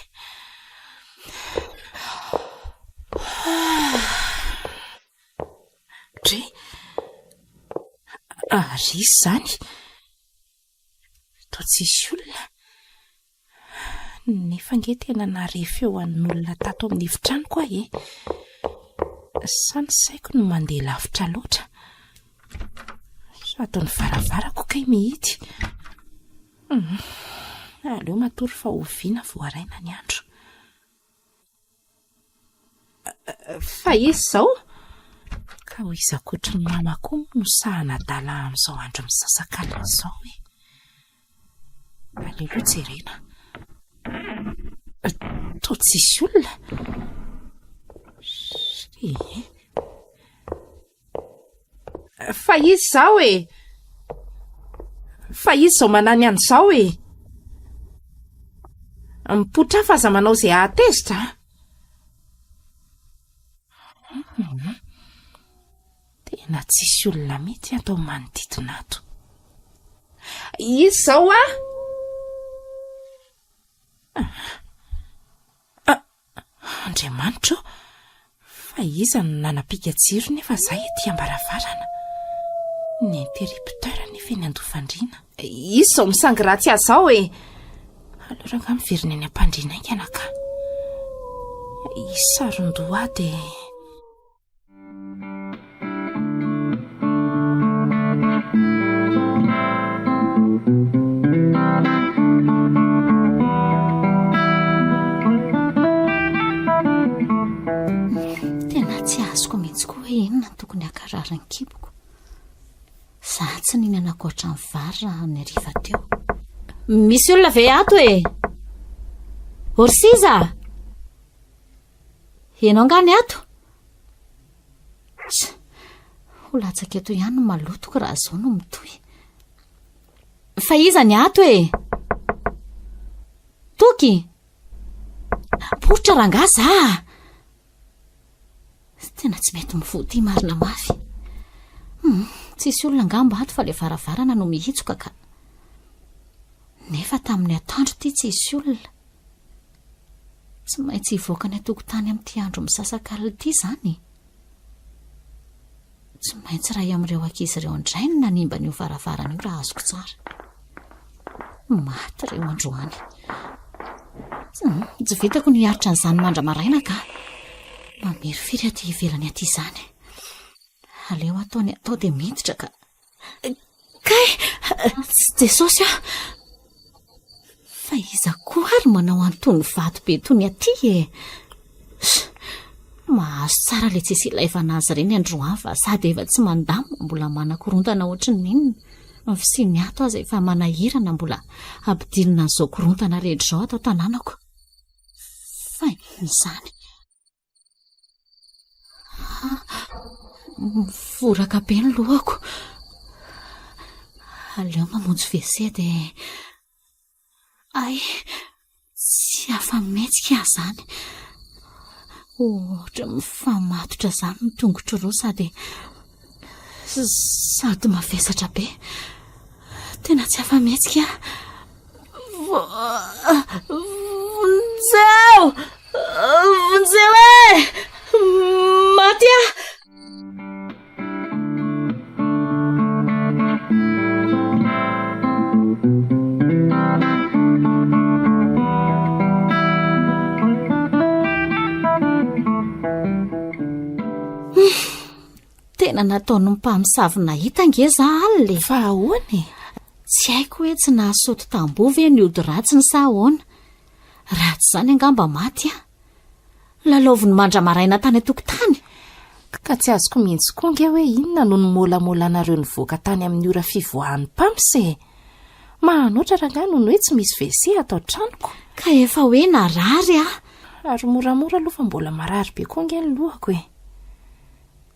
Dre! Ary izy izany? Toa tsisy olona. Nefa ange tena nahare feo an'olona tato amin'ny efitranoko aho e. Sa ny saiko no mandeha lavitra loatra? Sady ny varavarako kay mihidy. Hum, aleo matory fa oviana vao haraina ny andro. Fa iza izao? Ka ho iza ankoatry ny mama koa moa no sahan'adala amin'izao andro misasakalina izao e? Aleo aloha jerena. Toa tsisy olona. Ee. Fa iza izao e? Fa iza izao manany an'izao e? Mipoitra fa aza manao izay hahatezitra a! Tena. Tena tsisy olona mihitsy ato amin'ny manodidina ato. Iza izao ah? Andriamanitra ô! Fa iza no nanapika jiro nefa za ety am-baravarana? Ny interrupteur nefa eny an-dofandriana. Iza izao misangy ratsy ahy izao e? Aleo rangahy miverina eny am-pandriana haingana ka. Hisaron-doha aho dia... Tena tsy azoko mihitsy koa hoe inona no tokony hankarary ny kiboko. Za tsy nihinana ankoatra ny vary raha ny hariva teo. Misy olona ve ato e? Orsiza! Ianao angaha ny ato? Tsa, ho latsaka eto ihany ny malotoko raha izao no mitohy. Fa iza ny ato e? Toky! Poritra rangahy za! Tena tsy mety mivoha ity marina mafy. Hmm, tsisy olona angamba ato fa le varavarana no mihitsoka ka. Nefa tamin'ny atoandro ity tsisy olona. Tsy maintsy hivoaka any an-tokotany amin'ity andro misasakalina ity izany e! Tsy maintsy iray amin'ireo ankizy ireo indray no nanimba an'io varavarana io raha azoko tsara. Maty ireo androany. Tsy vitako ny hiaritra an'izany mandra-maraina ka. Mamirifiry aty ivelany aty izany. Aleo atao ny atao dia miditra ka. Kay! Jesosy ah! Fa iza koa ary manao an'itony vato be itony aty e? Mahazo tsara ilay tsisy ilaivana azy ireny androany fa sady efa tsy mandamina mbola manakorontana ohatry ny inona. Ny fisian'ny ato aza efa manahirana mbola ampidirina an'izao korontana rehetra izao ato an-tanànako. Fa inona izany? Mivoraka be ny lohako. Aleo mamonjy WC dia... Ay, tsy afa-mihetsika aho izany. Ohatra mifamatotra izany ny tongotro roa sady... Sady mavesatra be. Tena tsy afa-mihetsika aho. Vonjeo! Vonjeo e! Maty aho! Tena nataon'ny mpamosavy nahita ange za alina e! Fa ahoana e? Tsy haiko hoe tsy nahasoto tamboho ve ny ody ratsiny sa ahoana? Raha tsy izany angamba maty aho. Lalaoviny mandra-maraina tany an-tokotany. Ka tsy azoko mihitsy koa ange hoe inona no nimôlamôlanareo nivoaka tany amin'ny ora fivoahan'ny mpams e! Mahanoatra rangahy noho ny hoe tsy misy WC ato an-tranoko. Ka efa hoe narary aho. Ary moramora aloha fa mbola marary be koa ange ny lohako e!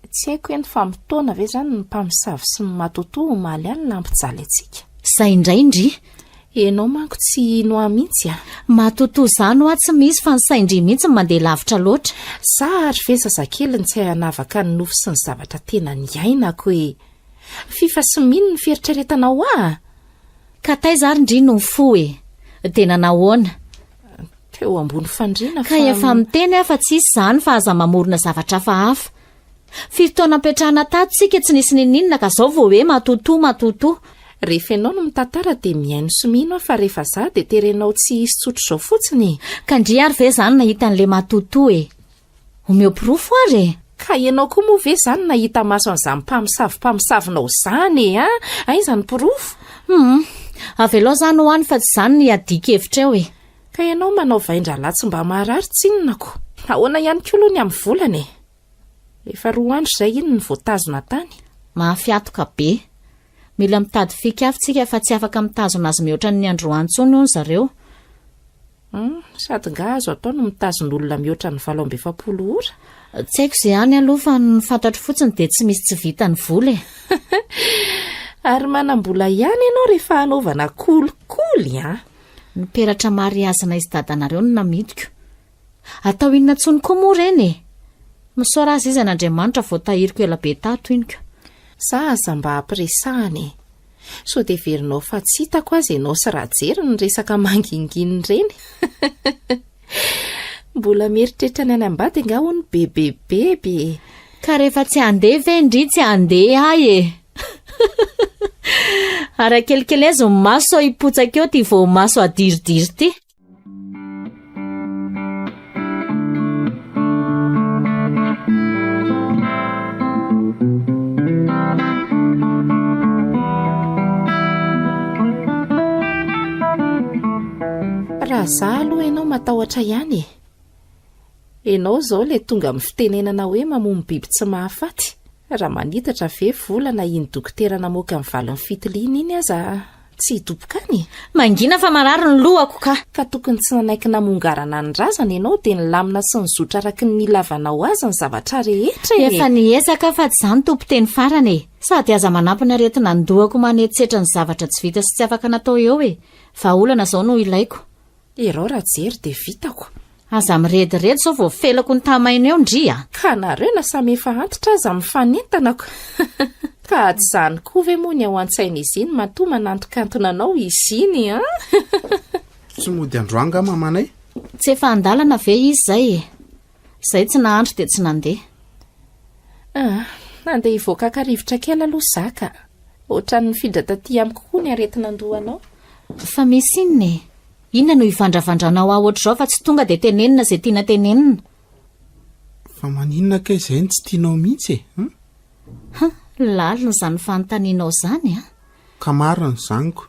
Tsy haiko eny fa mitaona ve izany ny mpamosavy sy ny matotoa omaly alina hampijaly antsika? Zay indray ndry! Enao manko tsy hino ahy mihitsy a! Matotoa izany hoa tsy misy fa ny sain-dry mihitsy no mandeha lavitra loatra. Za ary ve zazakely no tsy hay hanavaka ny nofy sy ny zavatra tena niainako e! Fifa sy mino ny fieritreretanao ahy a! Ka taiza ary ndry no nifoha e? Dia nanahoana? Teo ambony fandriana fa. Ka efa miteny aho fa tsisy izany fa aza mamorona zavatra hafahafa. Firy taona nipetrahana tato tsika tsy nisy ninoninona ka zao vao hoe matotoa matotoa. Rehefa ianao no mitantara dia mihaino sy mino aho fa rehefa za dia terenao tsy hisy tsotr'izao fotsiny e. Ka ndry ary ve zany nahita an'le matotoa e? Omeo porofo ary e! Ka ianao koa moa ve izany nahita maso an'izany mpamosavy mpamosavinao izany e a! Aiza ny porofo? Hum! Avelao izany ho any fa tsy izany no hiadian-kevitra eo e! Ka ianao manao vain-drahalahy tsy mba maharary tsinona ko! Ahoana ihany koa aloha ny amin'ny volana e? Efa roa andro izay iny no voatazona tany. Mafy hatoka be. Mila mitady fika avy tsika fa tsy afaka mitazona azy mihoatra ny androany intsony hono zareo. Hum, sady nga azo atao no mitazona olona mihoatra ny 48 ora? Tsy haiko izay any aloha fa ny fantatro fotsiny dia tsy misy tsy vita ny vola e. Ary manam-bola ihany ianao rehefa hanaovana kolikoly an! Ny peratra mariazinay sy dadanareo no namidiko. Atao inona intsony koa moa ireny e? Misaora aza izy an'Andriamanitra voatahiriko ela be tato iny ko. Za aza mba ampiresahana e! Sao dia heverinao fa tsy hitako aza ianao sy Rajery niresaka mangingina ireny? Mbola mieritreritra ny hanambady angaha hono bebe beby e! Ka rehefa tsy handeha ve ndry tsy handeha ahy e! Ary akelikelezo ny maso sao hipotsaka eo ty voamaso adiridiry ty. Raha za aloha ianao matahotra ihany e! Ianao izao ilay tonga amin'ny fitenenana hoe mamono biby tsy mahafaty. Raha manitatra ve vola na iny dokotera namoaka ny valin'ny fitiliana iny aza tsy hidoboka any e? Mangina fa marary ny lohako ka! Ka tokony tsy nanaiky namongarana ny razana ianao dia nilamina sy nizotra araky ny nilavanao azy ny zavatra rehetra e! Efa niezaka aho fa tsy izaho no tompon-teny farany e! Sady aza manampy ny aretina an-dohako manetsetra ny zavatra tsy vita sy tsy afaka natao eo e! Vahaolana izao no ilaiko. Erao Rajery dia vitako. Aza mirediredy sao voafelako ny tamaina eo ndry a! Ka nareo na samy efa antitra aza mifanentana ko! Ka tsy izany koa ve moa ny ao an-tsain'izy iny matoa manantokantona anao izy iny an! Tsy mody androany nga mamanay? Tsy efa an-dalana ve izy izay e? Izay tsy nahandro dia tsy nandeha. Ah, andeha hivoaka haka rivotra kely aloha za ka. Ohatran'ny nifindra taty amiko koa ny aretin'andohanao. Fa misy inona e? Inona no ivandravandranao ahy ohatr'izao fa tsy tonga dia tenenina izay tiana tenenina? Fa maninona kay izay no tsy tianao mihitsy e? Hum? Ha, lalina izany fanontanianao izany a! Ka marina izany ko.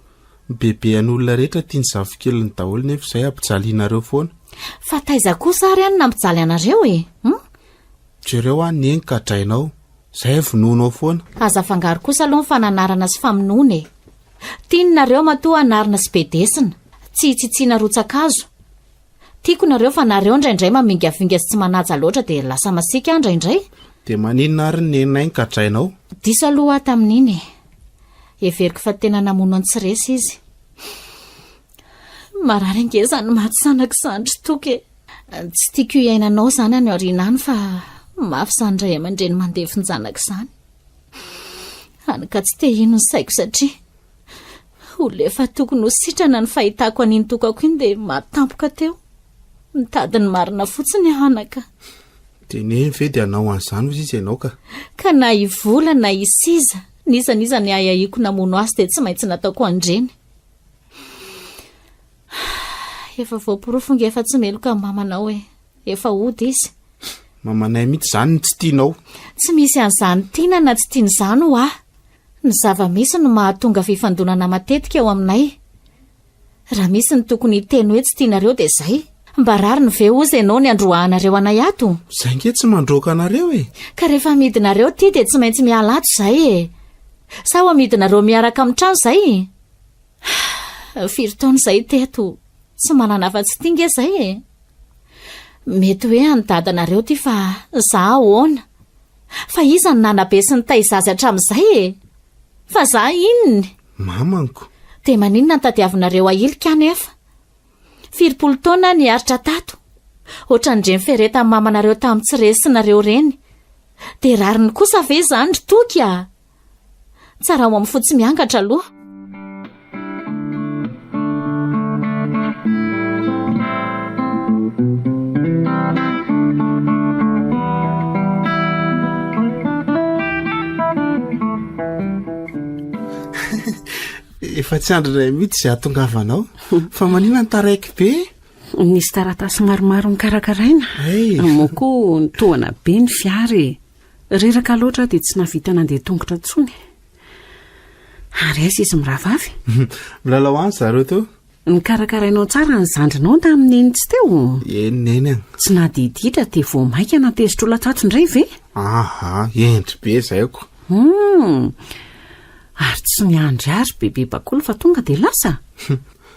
Ny bebe an'olona rehetra tia ny zafikeliny daholo nefa izay ampijalianareo foana. Fa taiza kosa ary aho no nampijaly anareo e? Hum? Jereo aho neny gadrainao, izay vonoinao foana. Aza afangaro kosa aloha ny fananarana sy famonoana e! Tiany nareo matoa anarina sy bedesina, tsy hitsitsiana rotsa-kazo. Tiako nareo fa nareo indraindray mamingavinga sy tsy manaja loatra dia lasa masiaka aho indraindray. Dia maninona ary ny neninay no gadrainao? Diso aloha aho tamin'iny e! Heveriko fa tena namono an'i Tsiresy izy. Marary ange izany maty zanako izany ry Toky e! Tsy tiako hiainanao izany any aoriana any fa mafy izany ray aman-dreny mandevin-janaka izany. Hany ka tsy te hino ny saiko satria olona efa tokony ho sitrana ny fahitako an'iny tokako iny dia maty tampoka teo. Mitady ny marina fotsiny aho anaka. Teneno ve dia hanao an'izany hozy izy ianao ka. Ka na i Vola na i Siza, n'iza n'iza ny ahiahiako namono azy dia tsy maintsy nataoko an'ireny. Efa voaporofo nge fa tsy meloka ny mamanao e. Efa hody izy. Mamanay mihitsy izany no tsy tianao. Tsy misy an'izany tiana na tsy tiana izany ho ahy. Ny zava-misy no mahatonga fifandonana matetika eo aminay. Raha misy ny tokony hiteny hoe tsy tianareo dia izay. Mba rariny ve ozy ianao ny androahanareo anay ato? Izay nge tsy mandroaka anareo e! Ka rehefa amidinareo ity dia tsy maintsy miala ato izay e! Sa ho amidinareo miaraka amin'ny trano izay? Firy taona izay teto, tsy manana afa-tsy ity nge izay e! Mety hoe an'i dadanareo ity fa za ahoana? Fa iza no nanabe sy nitaiza azy hatramin'izay e? Fa za inona? Mamanko. Dia maninona no tadiavinareo ahilika anefa? Firimpolo taona aho niaritra tato. Ohatran'ireny feretan'ny mamanareo tamin'ny tsy resinareo ireny. Dia rariny kosa ve izany ry Toky a? Tsara ho amin'ny fo tsy miangatra aloha. Efa tsy andrinay mihitsy izay hahatongavanao. Fa maninona ny taraiky be? Nisy taratasy maromaro nokarakaraina. Moa koa nitohana be ny fiara e. Reraka loatra aho dia tsy nahavita nandeha tongotra intsony. Ary aiza izy mirahavavy? Milalao any zareo teo. Nokarakarainao tsara ny zandrinao tamin'ny neny tsy teo? Eny neny a. Tsy nadiditra dia vao mainka natezitr'olona tato indray ve? Aha, hendry be izay ko. Hum. Ary tsy niandry ahy ry bebe bakoly fa tonga dia lasa?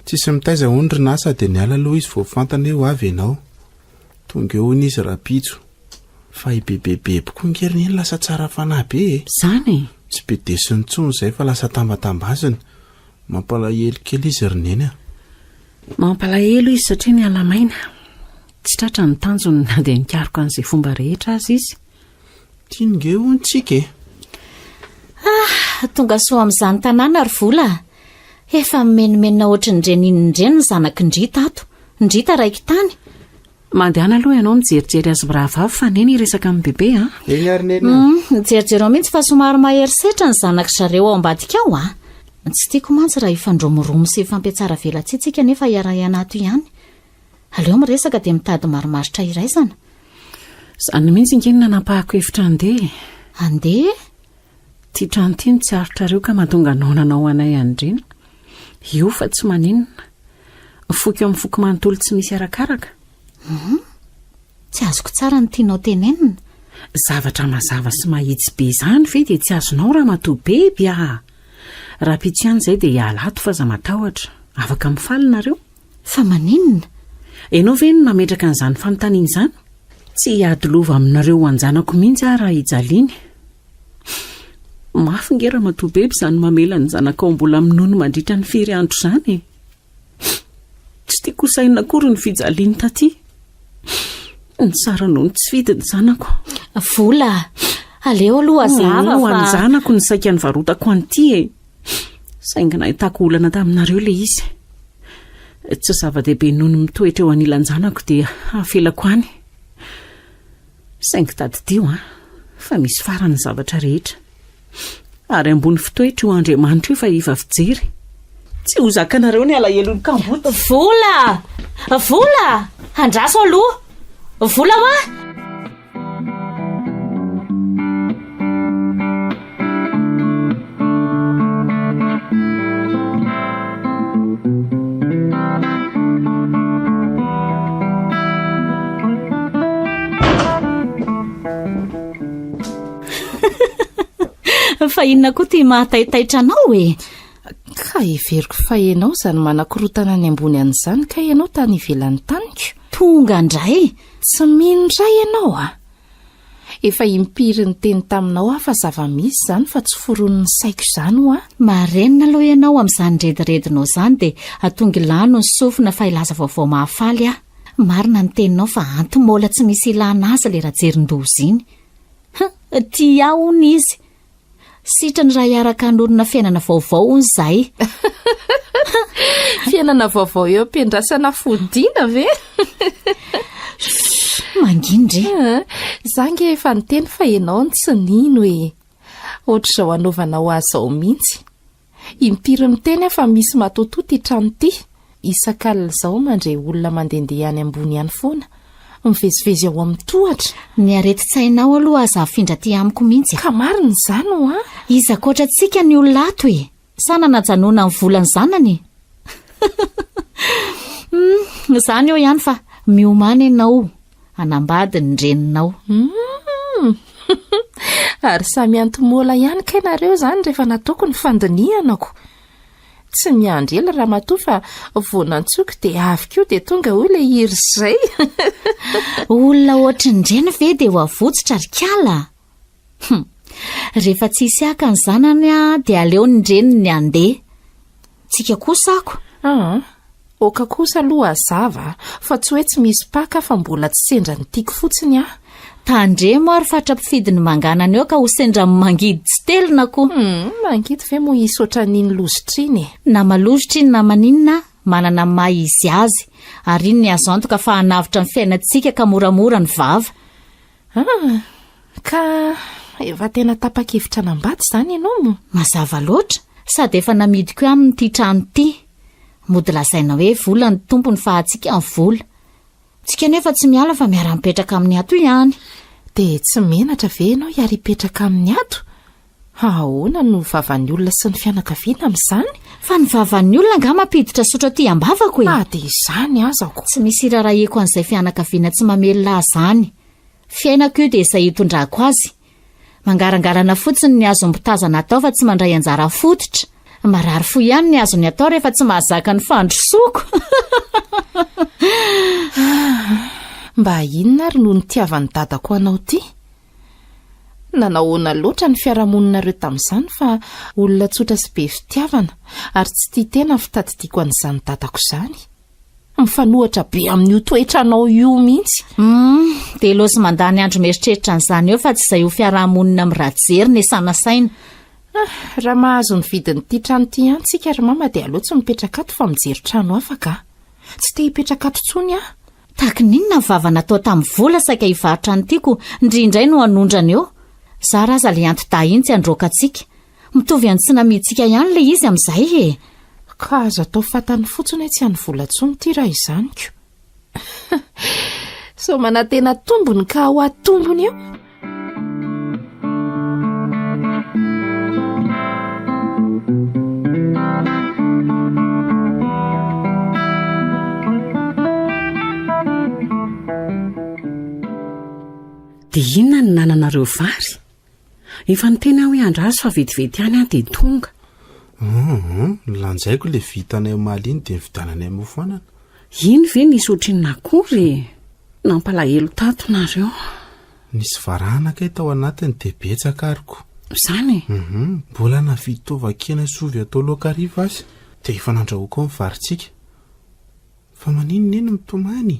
Tsisy mitaiza hono ry Nasa dia niala aloha izy vao fantany hoe ho avy ianao. Tonga eo hono izy rahampitso. Fa i bebe beby koa nge ry neny lasa tsara fanahy be e! Zany e! Tsy bedesiny intsony izay fa lasa tambatambaziny. Mampalahelo kely izy ry neny a! Mampalahelo izy satria niala maina. Tsy tratra ny tanjony na dia nikaroka an'izay fomba rehetra aza izy. Tiany nge hono tsika e! Tonga soa amin'izany tanàna ry Vola a! Efa mimenomenona ohatrin'ireny inona ireny ny zanak'i Ndry tato. Ndry taraiky tany. Mandehana aloha ianao mijerijery azy mirahavavy fa Neny hiresaka amin'i Bebe a! Eny ary Neny a! Hum, jerijereo mihitsy fa somary mahery setra ny zanak'i zareo ao ambadika ao a! Tsy tiako mantsy raha hifandromoromo sy hifampiatsara velatsihy tsika nefa hiarahana ato ihany. Aleo miresaka dia mitady marimaritra iraisana. Izany mihitsy ange no nanampahako hevitra handeha e! Handeha? Ity trano ity no tsy aritrareo ka mahatonga anao nanao anay an'ireny. Io fa tsy maninona. Foko amin'ny foko manontolo tsy misy arakaraka. Hum. Tsy azoko tsara ny tianao tenenina. Zavatra mazava sy mahitsy be izany ve dia tsy azonao ramatoa Beby a! Rahampitso ihany izay dia hiala ato fa aza matahotra. Afaka mifaly nareo. Fa maninona? Ianao ve no nametraka an'izany fanontaniana izany? Tsy hiady lova aminareo ho an-janako mihitsy aho raha hijaliany. Mafy nge ramatoa Beby izany mamela ny zanakao mbola minono mandritra ny firy andro izany e! Tsy tiako ho sainina akory ny fijaliany taty. Ny tsara noho ny tsy fidiny zanako. Vola, aleo aloha hazava fa. Ho an'ny zanako ny saika nivarotako an'ity e! Saingy nahitako olana taminareo ilay izy. Tsy zava-dehibe noho ny mitoetra eo anilan-janako dia afelako any. Saingy tadidio an, fa misy farany ny zavatra rehetra. Ary ambony fitoetra io Andriamanitra io fa efa fijery. Tsy ho zakanareo ny alahelon'ny kamboty. Vola! Vola! Andraso aloha! Vola hoa! Fa inona koa ty mahataitaitra anao e? Ka heveriko fa ianao izany manakorotana ny ambony an'izany kay ianao tany ivelan'ny taniko. Tonga indray! Tsy mino indray ianao a! Efa impiry niteny taminao aho fa zava-misy izany fa tsy foronin'ny saiko izany hoa. Marenina aloha ianao amin'izany rediredinao izany dia atongilano ny sofina fa hilaza vaovao mahafaly aho. Marina ny teninao fa anti-môla tsy misy ilana azy ilay Rajerindoza iny. Huh! Tia ahy hono izy. Sitrany raha hiaraka hanorina fiainana vaovao hono izahay. Fiainana vaovao eo am-piandrasana fodiana ve? Shh, manginy re. Eh, za nge efa niteny fa ianao no tsy nino e. Ohatr'izao anaovanao azy izao mihitsy. Impiry miteny aho fa misy matoatoa ity trano ity. Isak'alina izao mandre olona mandehandeha any ambony any foana, mivezivezy ao amin'ny tohatra. Ny aretin-tsainao aloha aza afindra aty amiko mihitsy a! Ka marina izany hoa! Iza ankoatra antsika ny olona ato e? Sa nanajanona ny volan'ny zanany e? Hum, izany eo ihany fa miomàna ianao hanambady ny reninao. Hum! Ary samy anti-mola ihany kay nareo izany rehefa nataoko ny fandinihana ko! Tsy miandry ela ramatoa fa vao nantsoiko dia avy koa dia tonga hoy ilay hira izay. Olona ohatrin'ireny ve dia ho avotsitra ry kala? Hum! Rehefa tsy hisy haka ny zanany dia aleony ny reniny handeha. Tsika kosa ako. Aa! Oka kosa aloha hazava fa tsy hoe tsy misy mpaka fa mbola tsy sendra ny tiako fotsiny aho. Tandremo ary fatra mpifidy ny manganana eo ka ho sendra ny mangidy tsy telina ko. Hum, mangidy ve moa hisy ohatran'iny lozitra iny e? Na malozotra iny na maninona, manana ny maha izy azy, ary iny ny azo antoka fa hanavotra ny fiainantsika ka moramora ny vava. Ah, ka efa tena tapa-kevitra hanambady izany ianao moa? Mazava loatra, sady efa namidiko aminy ity trano ity. Mody lazaina hoe vola ny tompony fa antsika ny vola. Tsika nefa tsy miala fa miara-mipetraka aminy ato ihany. Dia tsy menatra ve ianao hiara-hipetraka aminy ato? Ahoana no vavan'ny olona sy ny fianakaviana amin'izany? Fa ny vavan'ny olona angaha mampiditra sotro aty am-bavako e? Na dia izany aza ko. Tsy misy irarahiako an'izay fianakaviana tsy mamelona ahy izany. Fiainako io dia izay itondrako azy. Mangarangarana fotsiny ny azon'ny mpitazana atao fa tsy mandray anjara fototra. Marary fo ihany ny azony atao rehefa tsy mahazaka ny fandrosoako. Mba inona ary no nitiavan'i dadako anao ity? Nanahoana loatra ny fiarahamoninareo tamin'izany fa olona tsotra sy be fitiavana ary tsy tia tena ny fitadidiako an'izany dadako izany. Mifanohitra be amin'io toetranao io mihitsy. Humm, dia lozy mandany andro mieritreritra an'izany eo fa tsy izay ho fiarahamonina amin'ny rajery no esana saina. Ah, raha mahazo ny vidin'ity trano ity ihany tsika ry mama dia aleo tsy mipetraka ato fa mijery trano hafa ka. Tsy te hipetraka ato intsony aho. Tahaka ny inona ny vava natao tamin'ny vola saika hivarotra an'ity ko ndry indray no hanondrana eo. Zara aza le anti-dahy iny tsy handroaka antsika. Mitovy an'ny tsy namidintsika ihany le izy amin'izay e! Ka azo atao fatany fotsiny hoe tsy any vola intsony ity raha izany ko. Sao manantena tombony ka ho atombony eo. Dia inona no nananareo vary? Efa niteny aho hoe andraso fa vetivety ihany aho dia tonga. Hum, lanjaiko ilay vitanay omaly iny dia nividiananay mofo anana. Iny ve nisy ohatrinona akory e? Nampalahelo tato nareo. Nisy varahana kay tao anatiny dia betsaka ary ko. Izany e? Hum, mbola navidy tovan-kena sy ovy atao laoka hariva aza dia efa nandrahoako ao ny varintsika. Fa maninona neny mitomany?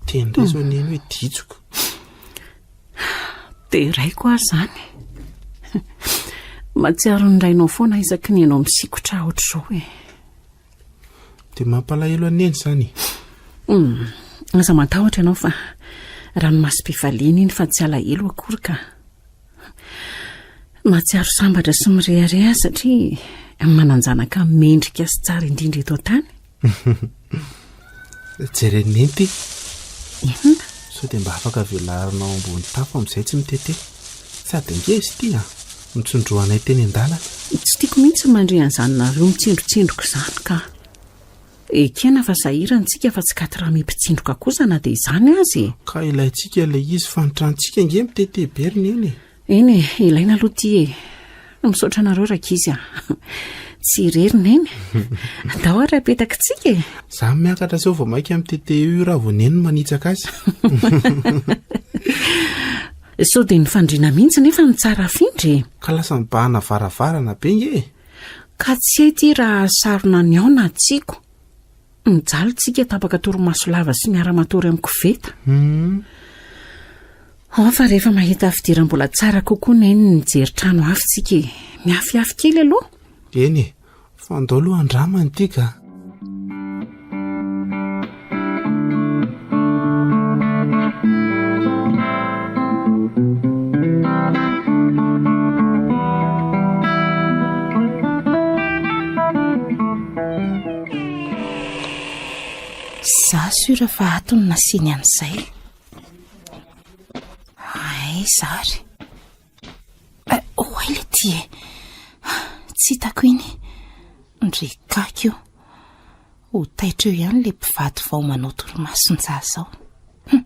Teny indray izao neny hoe ditsoko. Deraiko aho izany. Mahatsiaro ny rainao foana isaky ny ianao misikotra ohatr'izao e. Dia mampalahelo an'i neny izany e. Hmm, aza matahotra ianao fa ranomasom-pifaliana iny fa tsy alahelo akory ka. Mahatsiaro sambatra sy mirehareha aho satria manan-janaka mendrika sy tsara indrindra eto an-tany. Jeren'i Neny ity. Inona? Sao dia mba afaka velarina ao ambony tafo amin'izay tsy mitete. Sady ngeza ity an! Nitsondrohanay teny an-dalana. Tsy tiako mihitsy ny mandre an'izany nareo mitsindrotsindroka izany ka. Ekena fa sahirana tsika fa tsy katiramy mpitsindroka kosa na dia izany aza e! Ka ilaintsika ilay izy fa ny tranontsika ange mitete be ry Neny e! Eny e, ilaina aloha ity e! Misaotra anareo rankizy a! Tsy irery Neny. Andao ary apetakitsika e! Za miakatra sao vao maika mitete io raha vao Neny manitsaka azy. Sao dia ny fandriana mihitsy nefa no tsara afindra e! Ka lasa mibahana varavarana be nge e! Ka tsy hay ity raha sarona ny ao na tsiko. Mijaly tsika tapaka torimaso lava sy miara-matory amin'ny koveta. Hum. Ao fa rehefa mahita fidiram-bola tsara kokoa neny mijery trano hafa tsika e. Miafiafy kely aloha. Eny e, fa andao aloha andramana ity ka. Za sûr fa ato no nasiany an'izay. Aiza ary? Eh, oay le ty e. Tsy hitako iny. Ndry gaga io. Ho taitra eo ihany le mpivady vao manao torimason-jaza ao. Hum.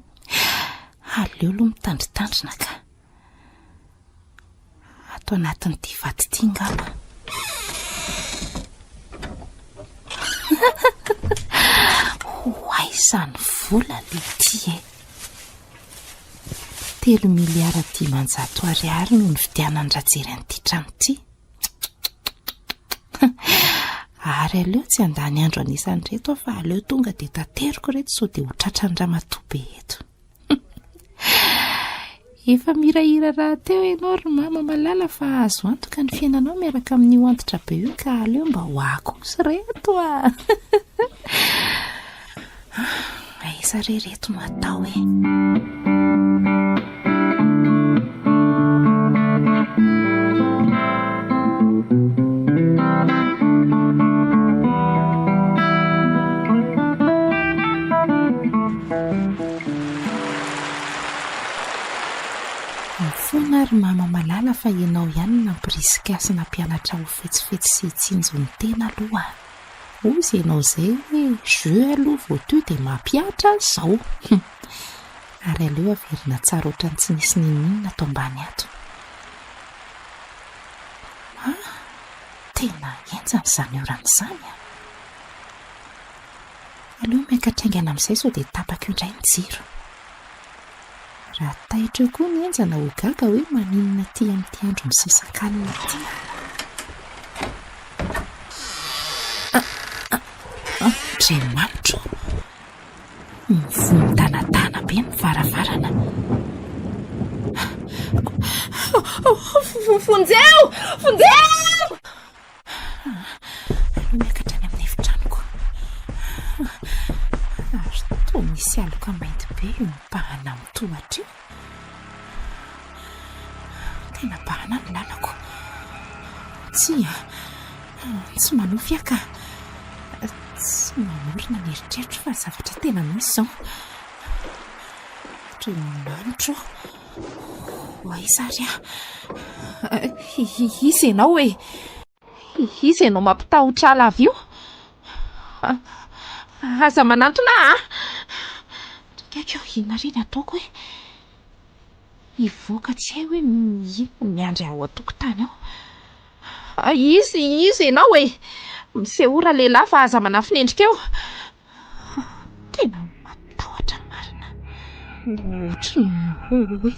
Aleo aloha mitandritandrina ka. Ato anatin'ity vato ity ngamba. Ho aiza ny vola le ty e? Telo miliara 500 ariary no nividianan'i Rajery an'ity trano ity. Ary aleo tsy handany andro anisan'ireto aho fa aleo tonga dia tateriko ireto sao dia ho tratran'ny ramatoa be eto. Efa mirahira rahateo ianao ry mama malala fa azo antoka ny fiainanao miaraka amin'io antitra be io ka aleo mba ho ahy kosa ireto a! Aiza re ireto no atao e? Mifona ary mama malala fa ianao ihany no nampirisika ahy sy nampianatra ahy ho fetsifetsy sy hitsinjo ny tena aloha. Hozy ianao izay hoe jeu aloha vao tu dia mampihatra izao. Ary aleo averina tsara ohatran'ny tsy nisy n'inon'inona ato ambany ato. Ah, tena henjana izany orana izany an! Aleo miakatra haingana amin'izay sao dia tapaka eo indray ny jiro. Raha taitra eo koa ny henjana ho gaga hoe maninona aty amin'ity andro misasakalina ity. Andriamanitra ô! Mivonon-tanatana be ny varavarana. Vonjeo! Vonjeo! Aleo miakatra any amin'ny efitranoko. Ary toa misy aloka mainty be io mibahana amin'ny tohatra io. Tena bahana ny lalako. Tsia, tsy manofy aho ka. Tsy mamorona ny eritreritro fa zavatra tena misy izao. Andriamanitro ô! Ho aiza ary aho? Iza ianao e? Iza ianao mampitahotra ahy lava io? Aza manantona ahy a! Akaiky aho, inona re ny ataoko e? Hivoaka tsy hay hoe inona no miandry ahy ao an-tokotany ao. Iza, iza ianao e? Misehoa ralehilahy fa aza manafina endrika eo. Tena matahotra marina. Ohatry ny hoe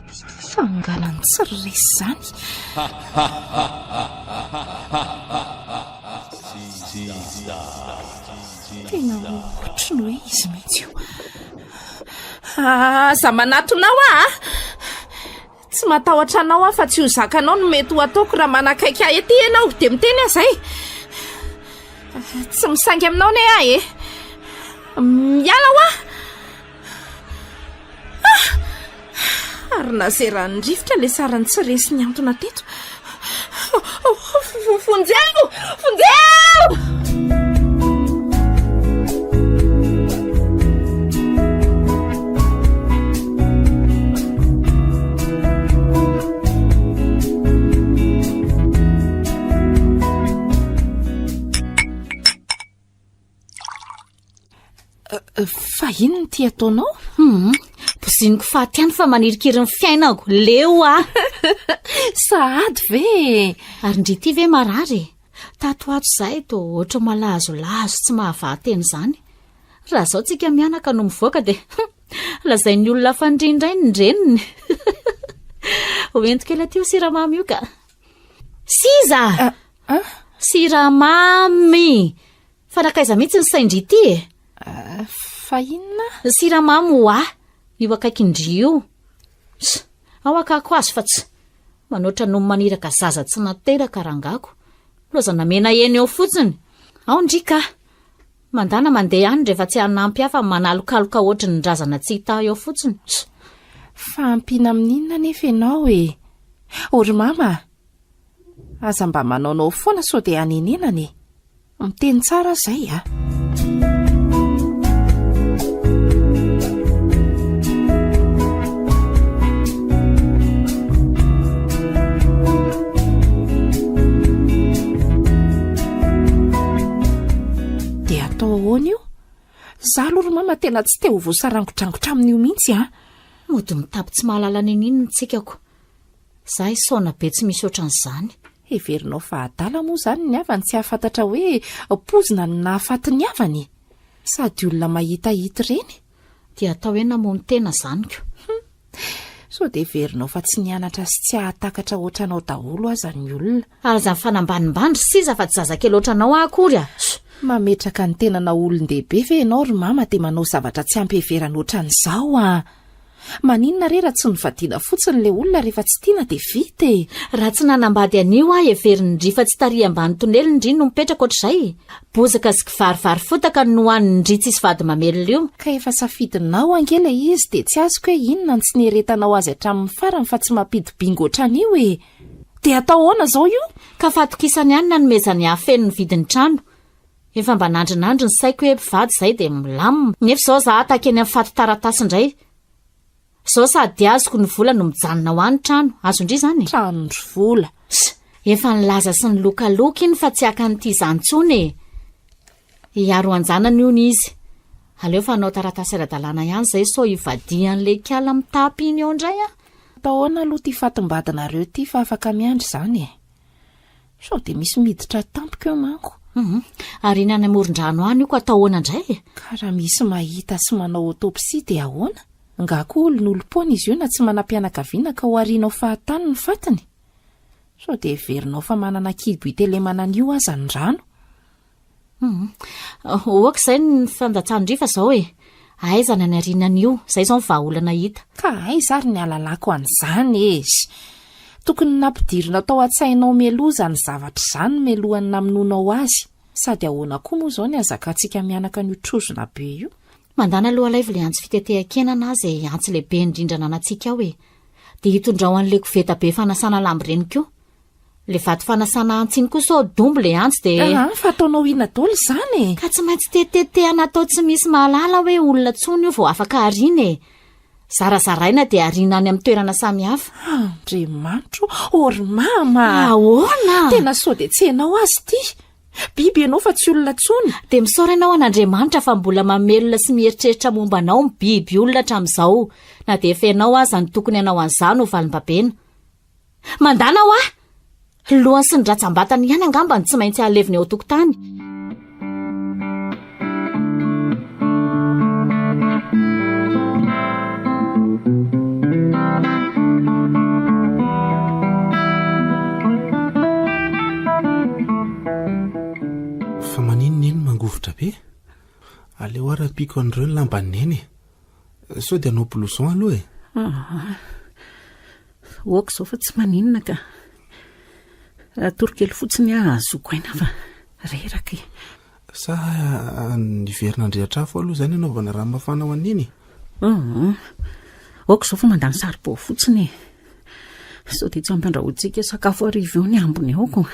fangalan'ny tsy resy izany. Tena ohatry ny hoe izy mihitsy io. Aza manatona aho a! Tsy matahotra anao aho fa tsy ho zakanao ny mety ho ataoko raha manakaiky ahy ety ianao dia miteny aho izay. Tsy misangy aminao anie aho e. Miala hoa. Ah! Ary nazeran'ny rivotra ilay sariny tsy resy nihantona teto. Vonjeo! Vonjeo! Fa inona ity ataonao? Hum, boziniko faty ihany fa manirikiry ny fiainako. Leo aho. Sahady ve e? Ary ndry ity ve marary e? Tato ho ato izahay toa ohatra malazolazo tsy mahavaha tena izany. Raha izao tsika mianaka no mivoaka dia hum, lazain'ny olona fa ndry indray ny reniny. Ho ento kely aty io siramamy io ka. Siza! Ah, ah? Siramamy! Fa nankaiza mihitsy ny sain-dry ity e? Fa inona? Siramamy ho ahy, io akaikin-dry io. Ss, ao akako azy fa tsy manoatra noho maniraka zaza tsy nateraka rangako. Lozana mena eny eo fotsiny. Ao ndry ka. Mandana mandeha any rehefa tsy hanampy ahy fa manalokaloka ohatry ny razana tsy hita eo fotsiny. Ss. Fa ampiana amin'inona anefa ianao e? Ô ry mama a! Aza mba manaonao foana sao dia hanenenana e! Miteny tsara aho izay a! Dia atao ahoana io? Za aloha ry mama tena tsy te ho voasarangodrangotra amin'io mihitsy a! Mody mitapy tsy mahalala n'inon'inona tsikako. Za hisaona be tsy misy ohatran'izany. Heverinao fa adala moa izany ny havany tsy hahafantatra hoe poizina no nahafaty ny havany e? Sady olona mahitahita ireny. Dia atao hoe namono tena izany ko. Hum. Sao dia heverinao fa tsy nianatra sy tsy hahatakatra ohatranao daholo aza ny olona. Ary aza mifanambanimbany ry sisa fa tsy zazakely ohatranao aho akory a! Mametraka ny tenanao olon-dehibe ve ianao ry mama dia manao zavatra tsy ampiheverana ohatran'izao a! Maninona re raha tsy novadiana fotsiny le olona rehefa tsy tiana dia vita e! Raha tsy nanambady an'io aho heveriny ndry fa tsy tary ambany toneliny ndry no mipetraka ohatr'izay? Bozaka sy kivarivary fotaka no nohaniny ndry tsisy vady mamelona io. Ka efa safidinao ange ilay izy dia tsy azoko hoe inona no tsy nieretanao azy hatramin'ny farany fa tsy mampidi-bingo ohatran'io e! Dia atao ahoana izao io? Ka fatokisany ihany nanomezany ahy feno ny vidin'ny trano. Efa mba nandrinandry ny saiko hoe mpivady izay dia milamina. Nefa izao za hataky eny amin'ny faty taratasy indray. Izao sady azoko ny vola no mijanona ho any trano. Azon-dry izany e? Tranon-dry vola. Ss, efa nilaza sy nilokaloka iny fa tsy haka an'ity izany intsony e! Hiaro an-janany hono izy. Aleo fa hanao taratasy ara-dalàna ihany izay sao hivadihan'ilay kala mitapy iny eo indray an! Atao ahoana aloha ity fatim-badinareo ity fa afaka miandry izany e? Sao dia misy miditra tampoka eo manko. Hum, ary iny any amoron-drano any io ko atao ahoana indray e? Ka raha misy mahita sy manao autopsie dia ahoana? Nga koa olon'olom-poana izy io na tsy manam-pianakaviana ka ho arianao fahatany ny fatiny? Sao dia heverinao fa manana kibo hitelemana an'io aza ny rano? Hum, ok izay ny fandatsahan-dry fa izao e! Aiza ny anariana an'io? Izay izao ny vahaolana hita. Ka aiza ary ny ahalalako an'izany e! Tokony nampidirinao tao an-tsainao mialoha izany zavatra izany mialohan'ny namonoanao azy. Sady ahoana koa moa izao ny hazakantsika mianaka an'io trozona be io? Mandàna aloha alaivo le antsy fitetehan-kena na ze antsy lehibe indrindra ananantsika ao e! Dia itondrao an'le koveta be fanasana lamba ireny koa. Le vato fanasana antsy iny koa sao dombo le antsy dia. Aa fa ataonao inona daholo izany e? Ka tsy maintsy tetitetehana atao tsy misy mahalala hoe olona tsony io vao afaka ariana e! Zarazaraina dia ariana any amin'ny toerana samihafa. Andriamanitro ô! Ry mama! Ahoana? Tena sao dia tsy ianao aza ity? Biby ianao fa tsy olona tsony. Dia misaora ianao an'Andriamanitra fa mbola mamelona sy mieritreritra momba anao ny biby olona hatramin'izao, na dia efa ianao aza no tokony hanao an'izany ho valim-babena. Mandàna hoa! Lohany sy ny ratsambatany ihany angamba no tsy maintsy halevina eo an-tokotany. Fa maninona neny mangovitra be? Aleo ary ampiako an'ireo ny lamban'i neny e. Sao dia hanao blouson aloha e. Ah, ok izao fa tsy maninona ka. Atory kely fotsiny aho hahazoako aina fa reraka e. Sa niverina andriatra afo aloha izany hanaovana rano mafana ho an'i Neny e? Aa, ok izao fa mandany saribao fotsiny e. Sao dia tsy ampandrahoantsika sakafo hariva eo ny ambiny eo ko.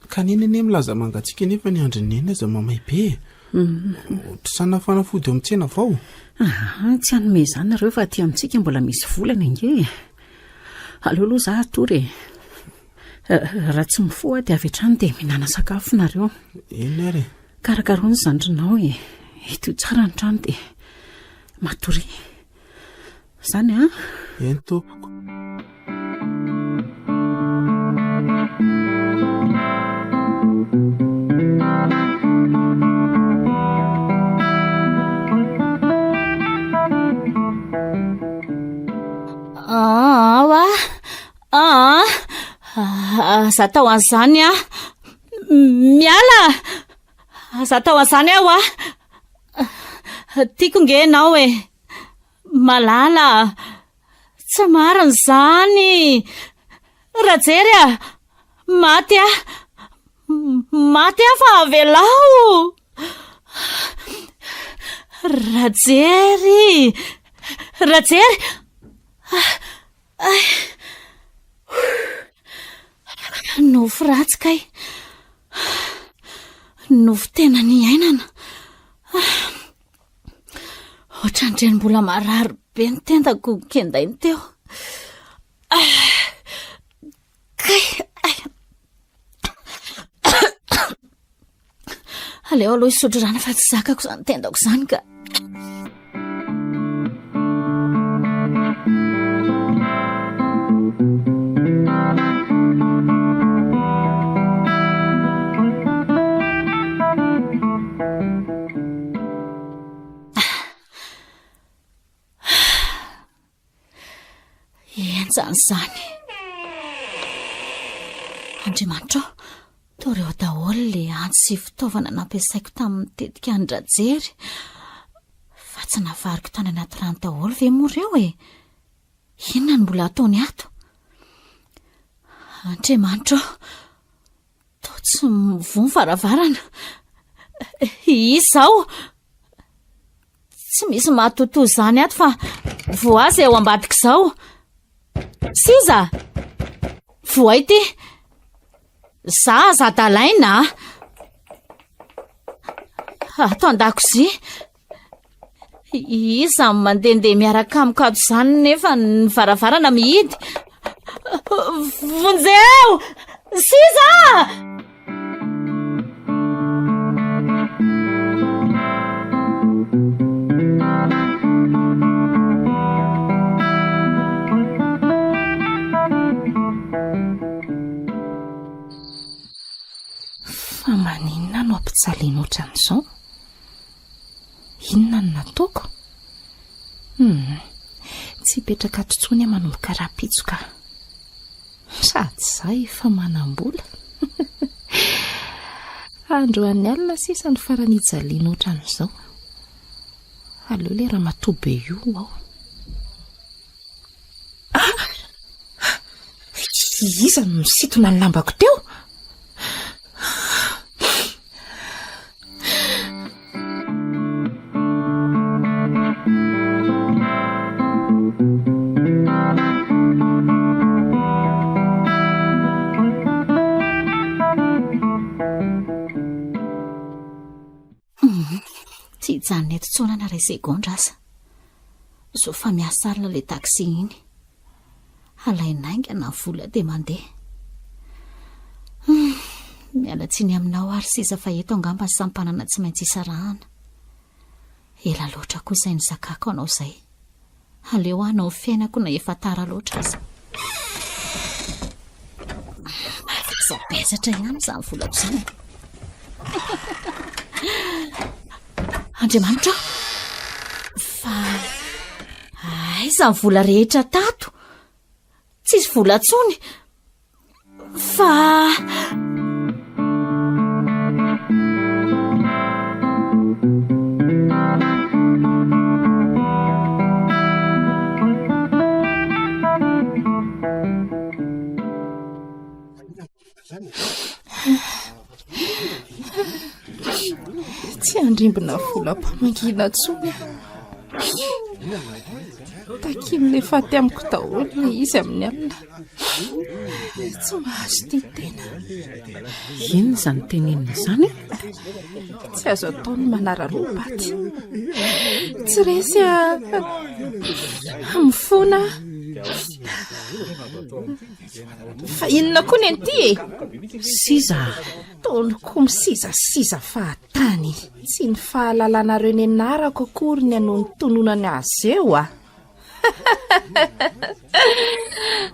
Ka Neny anie milaza mangatsiaka nefa ny andrin'i Neny aza mamay be e. Ohatr'izany fanafody eo amin'ny tsena vao. Aa, tsy hanome izany nareo fa aty amintsika mbola misy volana ange e. Aleo aloha za hatory e. Raha tsy mifoha aho dia avy hatrany dia mihinana sakafo nareo. Eny ary e. Karakaro ny zandrinao e. Hidio tsara ny trano dia matoria. Izany an? Eny tompoko. Aa oa! Aa! Aza atao an'izany aho! Miala! Aza atao an'izany aho a! Tiako nge ianao e! Malala a! Tsy marina izany! Rajery a! Maty aho! Maty aho fa avelao! Rajery! Rajery! Nofy ratsy kay. Nofy tena niainana. Ohatran'ireny mbola marary be ny tendako kendainy teo. Kay, ay. Aleo aloha hisotro rano fa tsy zakako izany tendako izany ka. Henjana izany. Andriamanitra ô, toa ireo daholo ilay antsy sy fitaovana nampiasaiko tamin'ny tetika an-dRajery. Fa tsy navariko tany anaty rano daholo ve moa ireo e? Inona no mbola ataony ato? Andriamanitra ô, Toa tsy mivoha ny varavarana. Iza izao? Tsy misy mahatotoa izany ato fa voaza eo ambadika izao. Siza! Voay ity. Za aza adalaina a. Ato an-dakozia. Iza no mandehandeha miaraka amiko ato izany nefa ny varavarana mihidy? Vonjeo! Siza! Fa maninona no ampijaliana ohatran'izao? Inona no nataoko? Hum, tsy hipetraka ato intsony aho manomboka rahampitso ka. Sady izaho efa manam-bola. Androany alina sisa no farany hijaliana ohatran'izao. Aleo ilay ramatoa be io ao. Ah! Iza no nisintona ny lambako teo? Tsy hijanona eto intsony aho na iray segondra aza. Zo fa miasa alina ilay taxi iny. Alaina haingana ny vola dia mandeha. Hum, miala tsiny aminao ary sisa fa eto angamba ny sampanana tsy maintsy isarahana. Ela loatra koa izay nizakako anao izay. Aleo hanao ny fiainako na efa tara loatra aza. Mavesabesatra ihany izany volako izany. Andriamanitra o! Fa aiza ny vola rehetra tato? Tsisy vola intsony. Fa Tsy handrimbina volam-pamangiana intsony aho. Takian'ilay faty amiko daholo ilay izy amin'ny alina. Tsy mahazo tia tena. Inona izany tenenina izany? Tsy azo atao ny manara-roa-paty. Tsy resy aho. Mifona aho. Fa inona koa ny an'ity e? Siza a! Taony koa misizasiza fahatany. Tsy ny fahalalanareo ny anarako akory ny anonontononany azy eo a!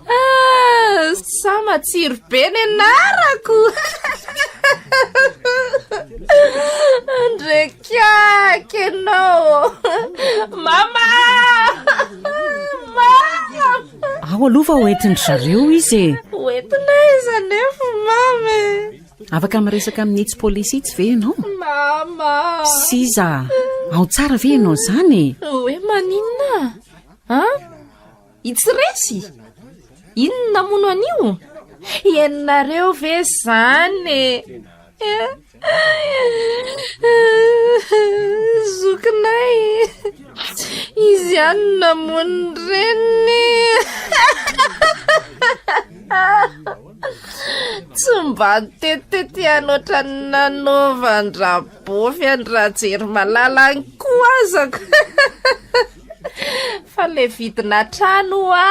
Ah, sa matsiro be ny anarako! Andrekiaky ianao! Mama! Mama! Ao aloha fa hoentin-dry zareo izy e! Hoentina aiza anefa mama e? Afaka miresaka amin'itsy polisy itsy ve ianao? Mama! Siza, ao tsara ve ianao izany e? Hoe maninona? An? Itsy resy? Inona namono an'io? Henonareo ve izany e? Zokinay, izy ihany no namono ny reniny. Tsy mba nitety ihany ohatran'ny nanaovan-dRabofy an-dRajerimalala any koa aza ko. Fa le vidina trano hoa.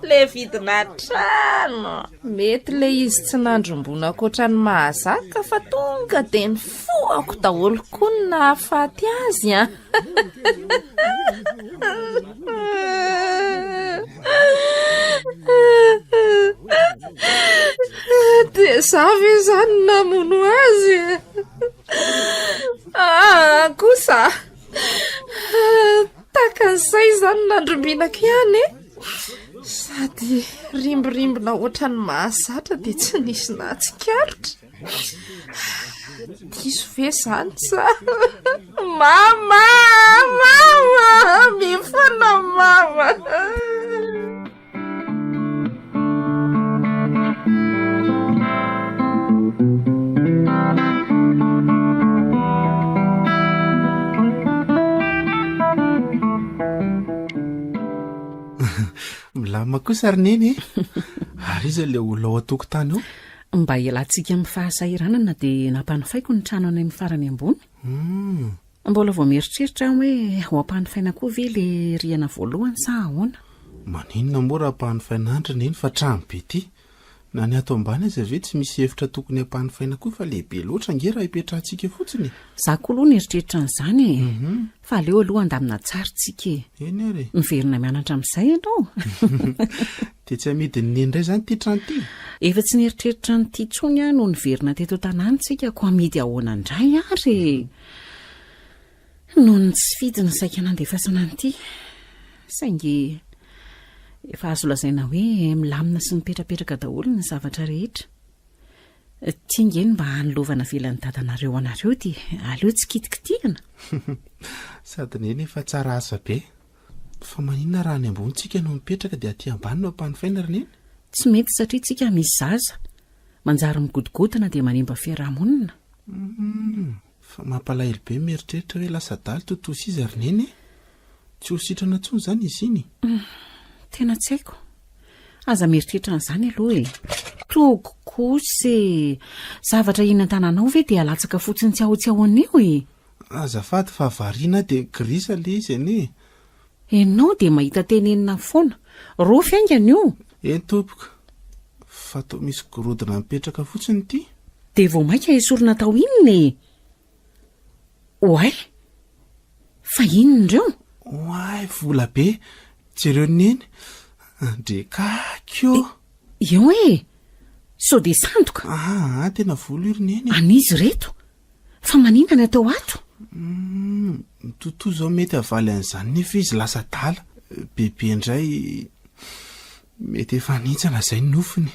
Le vidina trano. Mety le izy tsy nandrombonako ohatran'ny mahazaka fa tonga dia nifohako daholo koa ny nahafaty azy an. Dia za ve izany no namono azy? Ah, kosa. Takan'izay izany nandrombinako ihany e. Sady rimborimbona ohatran'ny mahazatra dia tsy nisy nahatsikaritra. Diso ve izany sa? Mama! Mama! Mifona mama! Milamina kosa ry neny e! Ary iza ilay olona ao an-tokotany ao? Mba hialantsika amin'ny fahasahiranana dia nampanofaiko ny trano any amin'ny farany ambony. Hum. Mbola vao mieritreritra aho hoe ho ampanofaina koa ve ilay rihana voalohany sa ahoana? Maninona moa raha ampanofaina andry neny fa trano be ity? Na ny ato ambany aza ve tsy misy efitra tokony hampanofaina koa fa lehibe loatra ange raha ipetrahantsika fotsiny e! Za koa aloha nieritreritra an'izany e! Fa aleo aloha handamina tsara tsika e! Eny ary e! Miverina mianatra amin'izay ianao? Dia tsy amidin'i Neny indray izany ity trano ity? Efa tsy nieritreritra an'ity intsony aho no niverina teto an-tanàna tsika koa amidy ahoana indray ary e! Noho ny tsy fidiny saika nandefasana an'ity. Saingy efa azo lazaina hoe milamina sy mipetrapetraka daholo ny zavatra rehetra. Ity nge no mba hany lova navelan'ny dadanareo anareo dia aleo tsy kitikitihana. Sady neny efa tsara asa be. Fa maninona raha any ambony tsika no mipetraka dia aty ambany no ampanofaina ry neny? Tsy mety satria tsika misy zaza. Manjary migodogodona dia manimba fiarahamonina. Humm, fa mampalahelo be mieritreritra hoe lasa adala tontosa izy ry neny e! Tsy ho sitrana intsony izany izy iny? Humm, tena tsy haiko. Aza mieritreritra an'izany aloha e! Toky kosa e! Zavatra eny an-tananao ve dia alatsaka fotsiny tsy ao tsy ahoana eo e! Azafady fa variana aho dia grisa ilay izy anie e! Ianao dia mahita tenenina foana. Rofy haingana io! Eny tompoko, fa toa misy gorodona mipetraka fotsiny ity. Dia vao mainka esorina atao inona e? Oay! Fa inona ireo? Oay, vola be! Jereo neny! Andrekaky ô! Eo e! Sao dia sandoka? Aa, tena vola io ry neny e! An'iza ireto? Fa maninona ny atao ato? Humm, Toto zao mety havaly an'izany nefa izy lasa adala. Bebe indray mety efa nihintsana izay ny nofiny.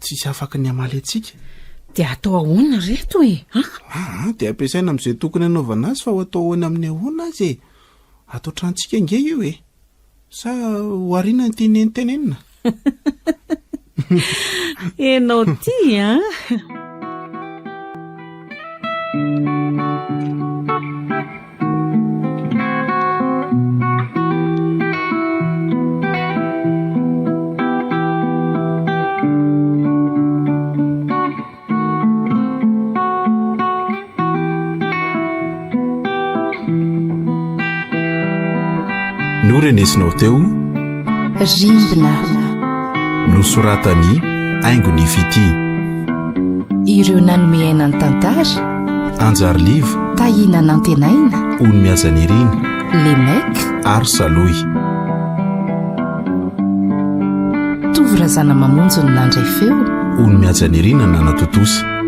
Tsisy afaky ny hamaly antsika. Dia atao ahoana ireto e? An? Aa, dia ampiasaina amin'izay tokony hanaovana azy fa ho atao ahoana amin'ny ahoana aza e? Ato an-tranontsika ange io e! Sa ho ariana ny tian'i Neny tenenina? Ianao ty an! Norenesinao teo Rimbina Nosoratan'i Haingo ny Fitia Ireo nanome aina ny tantara Anjary Liva Tahina Nantenaina Ony Mihajanirina Les Mecs ary Salohy Tovo Razanamamonjy no nandray feo. Ony Mihajanirina nanatontosa.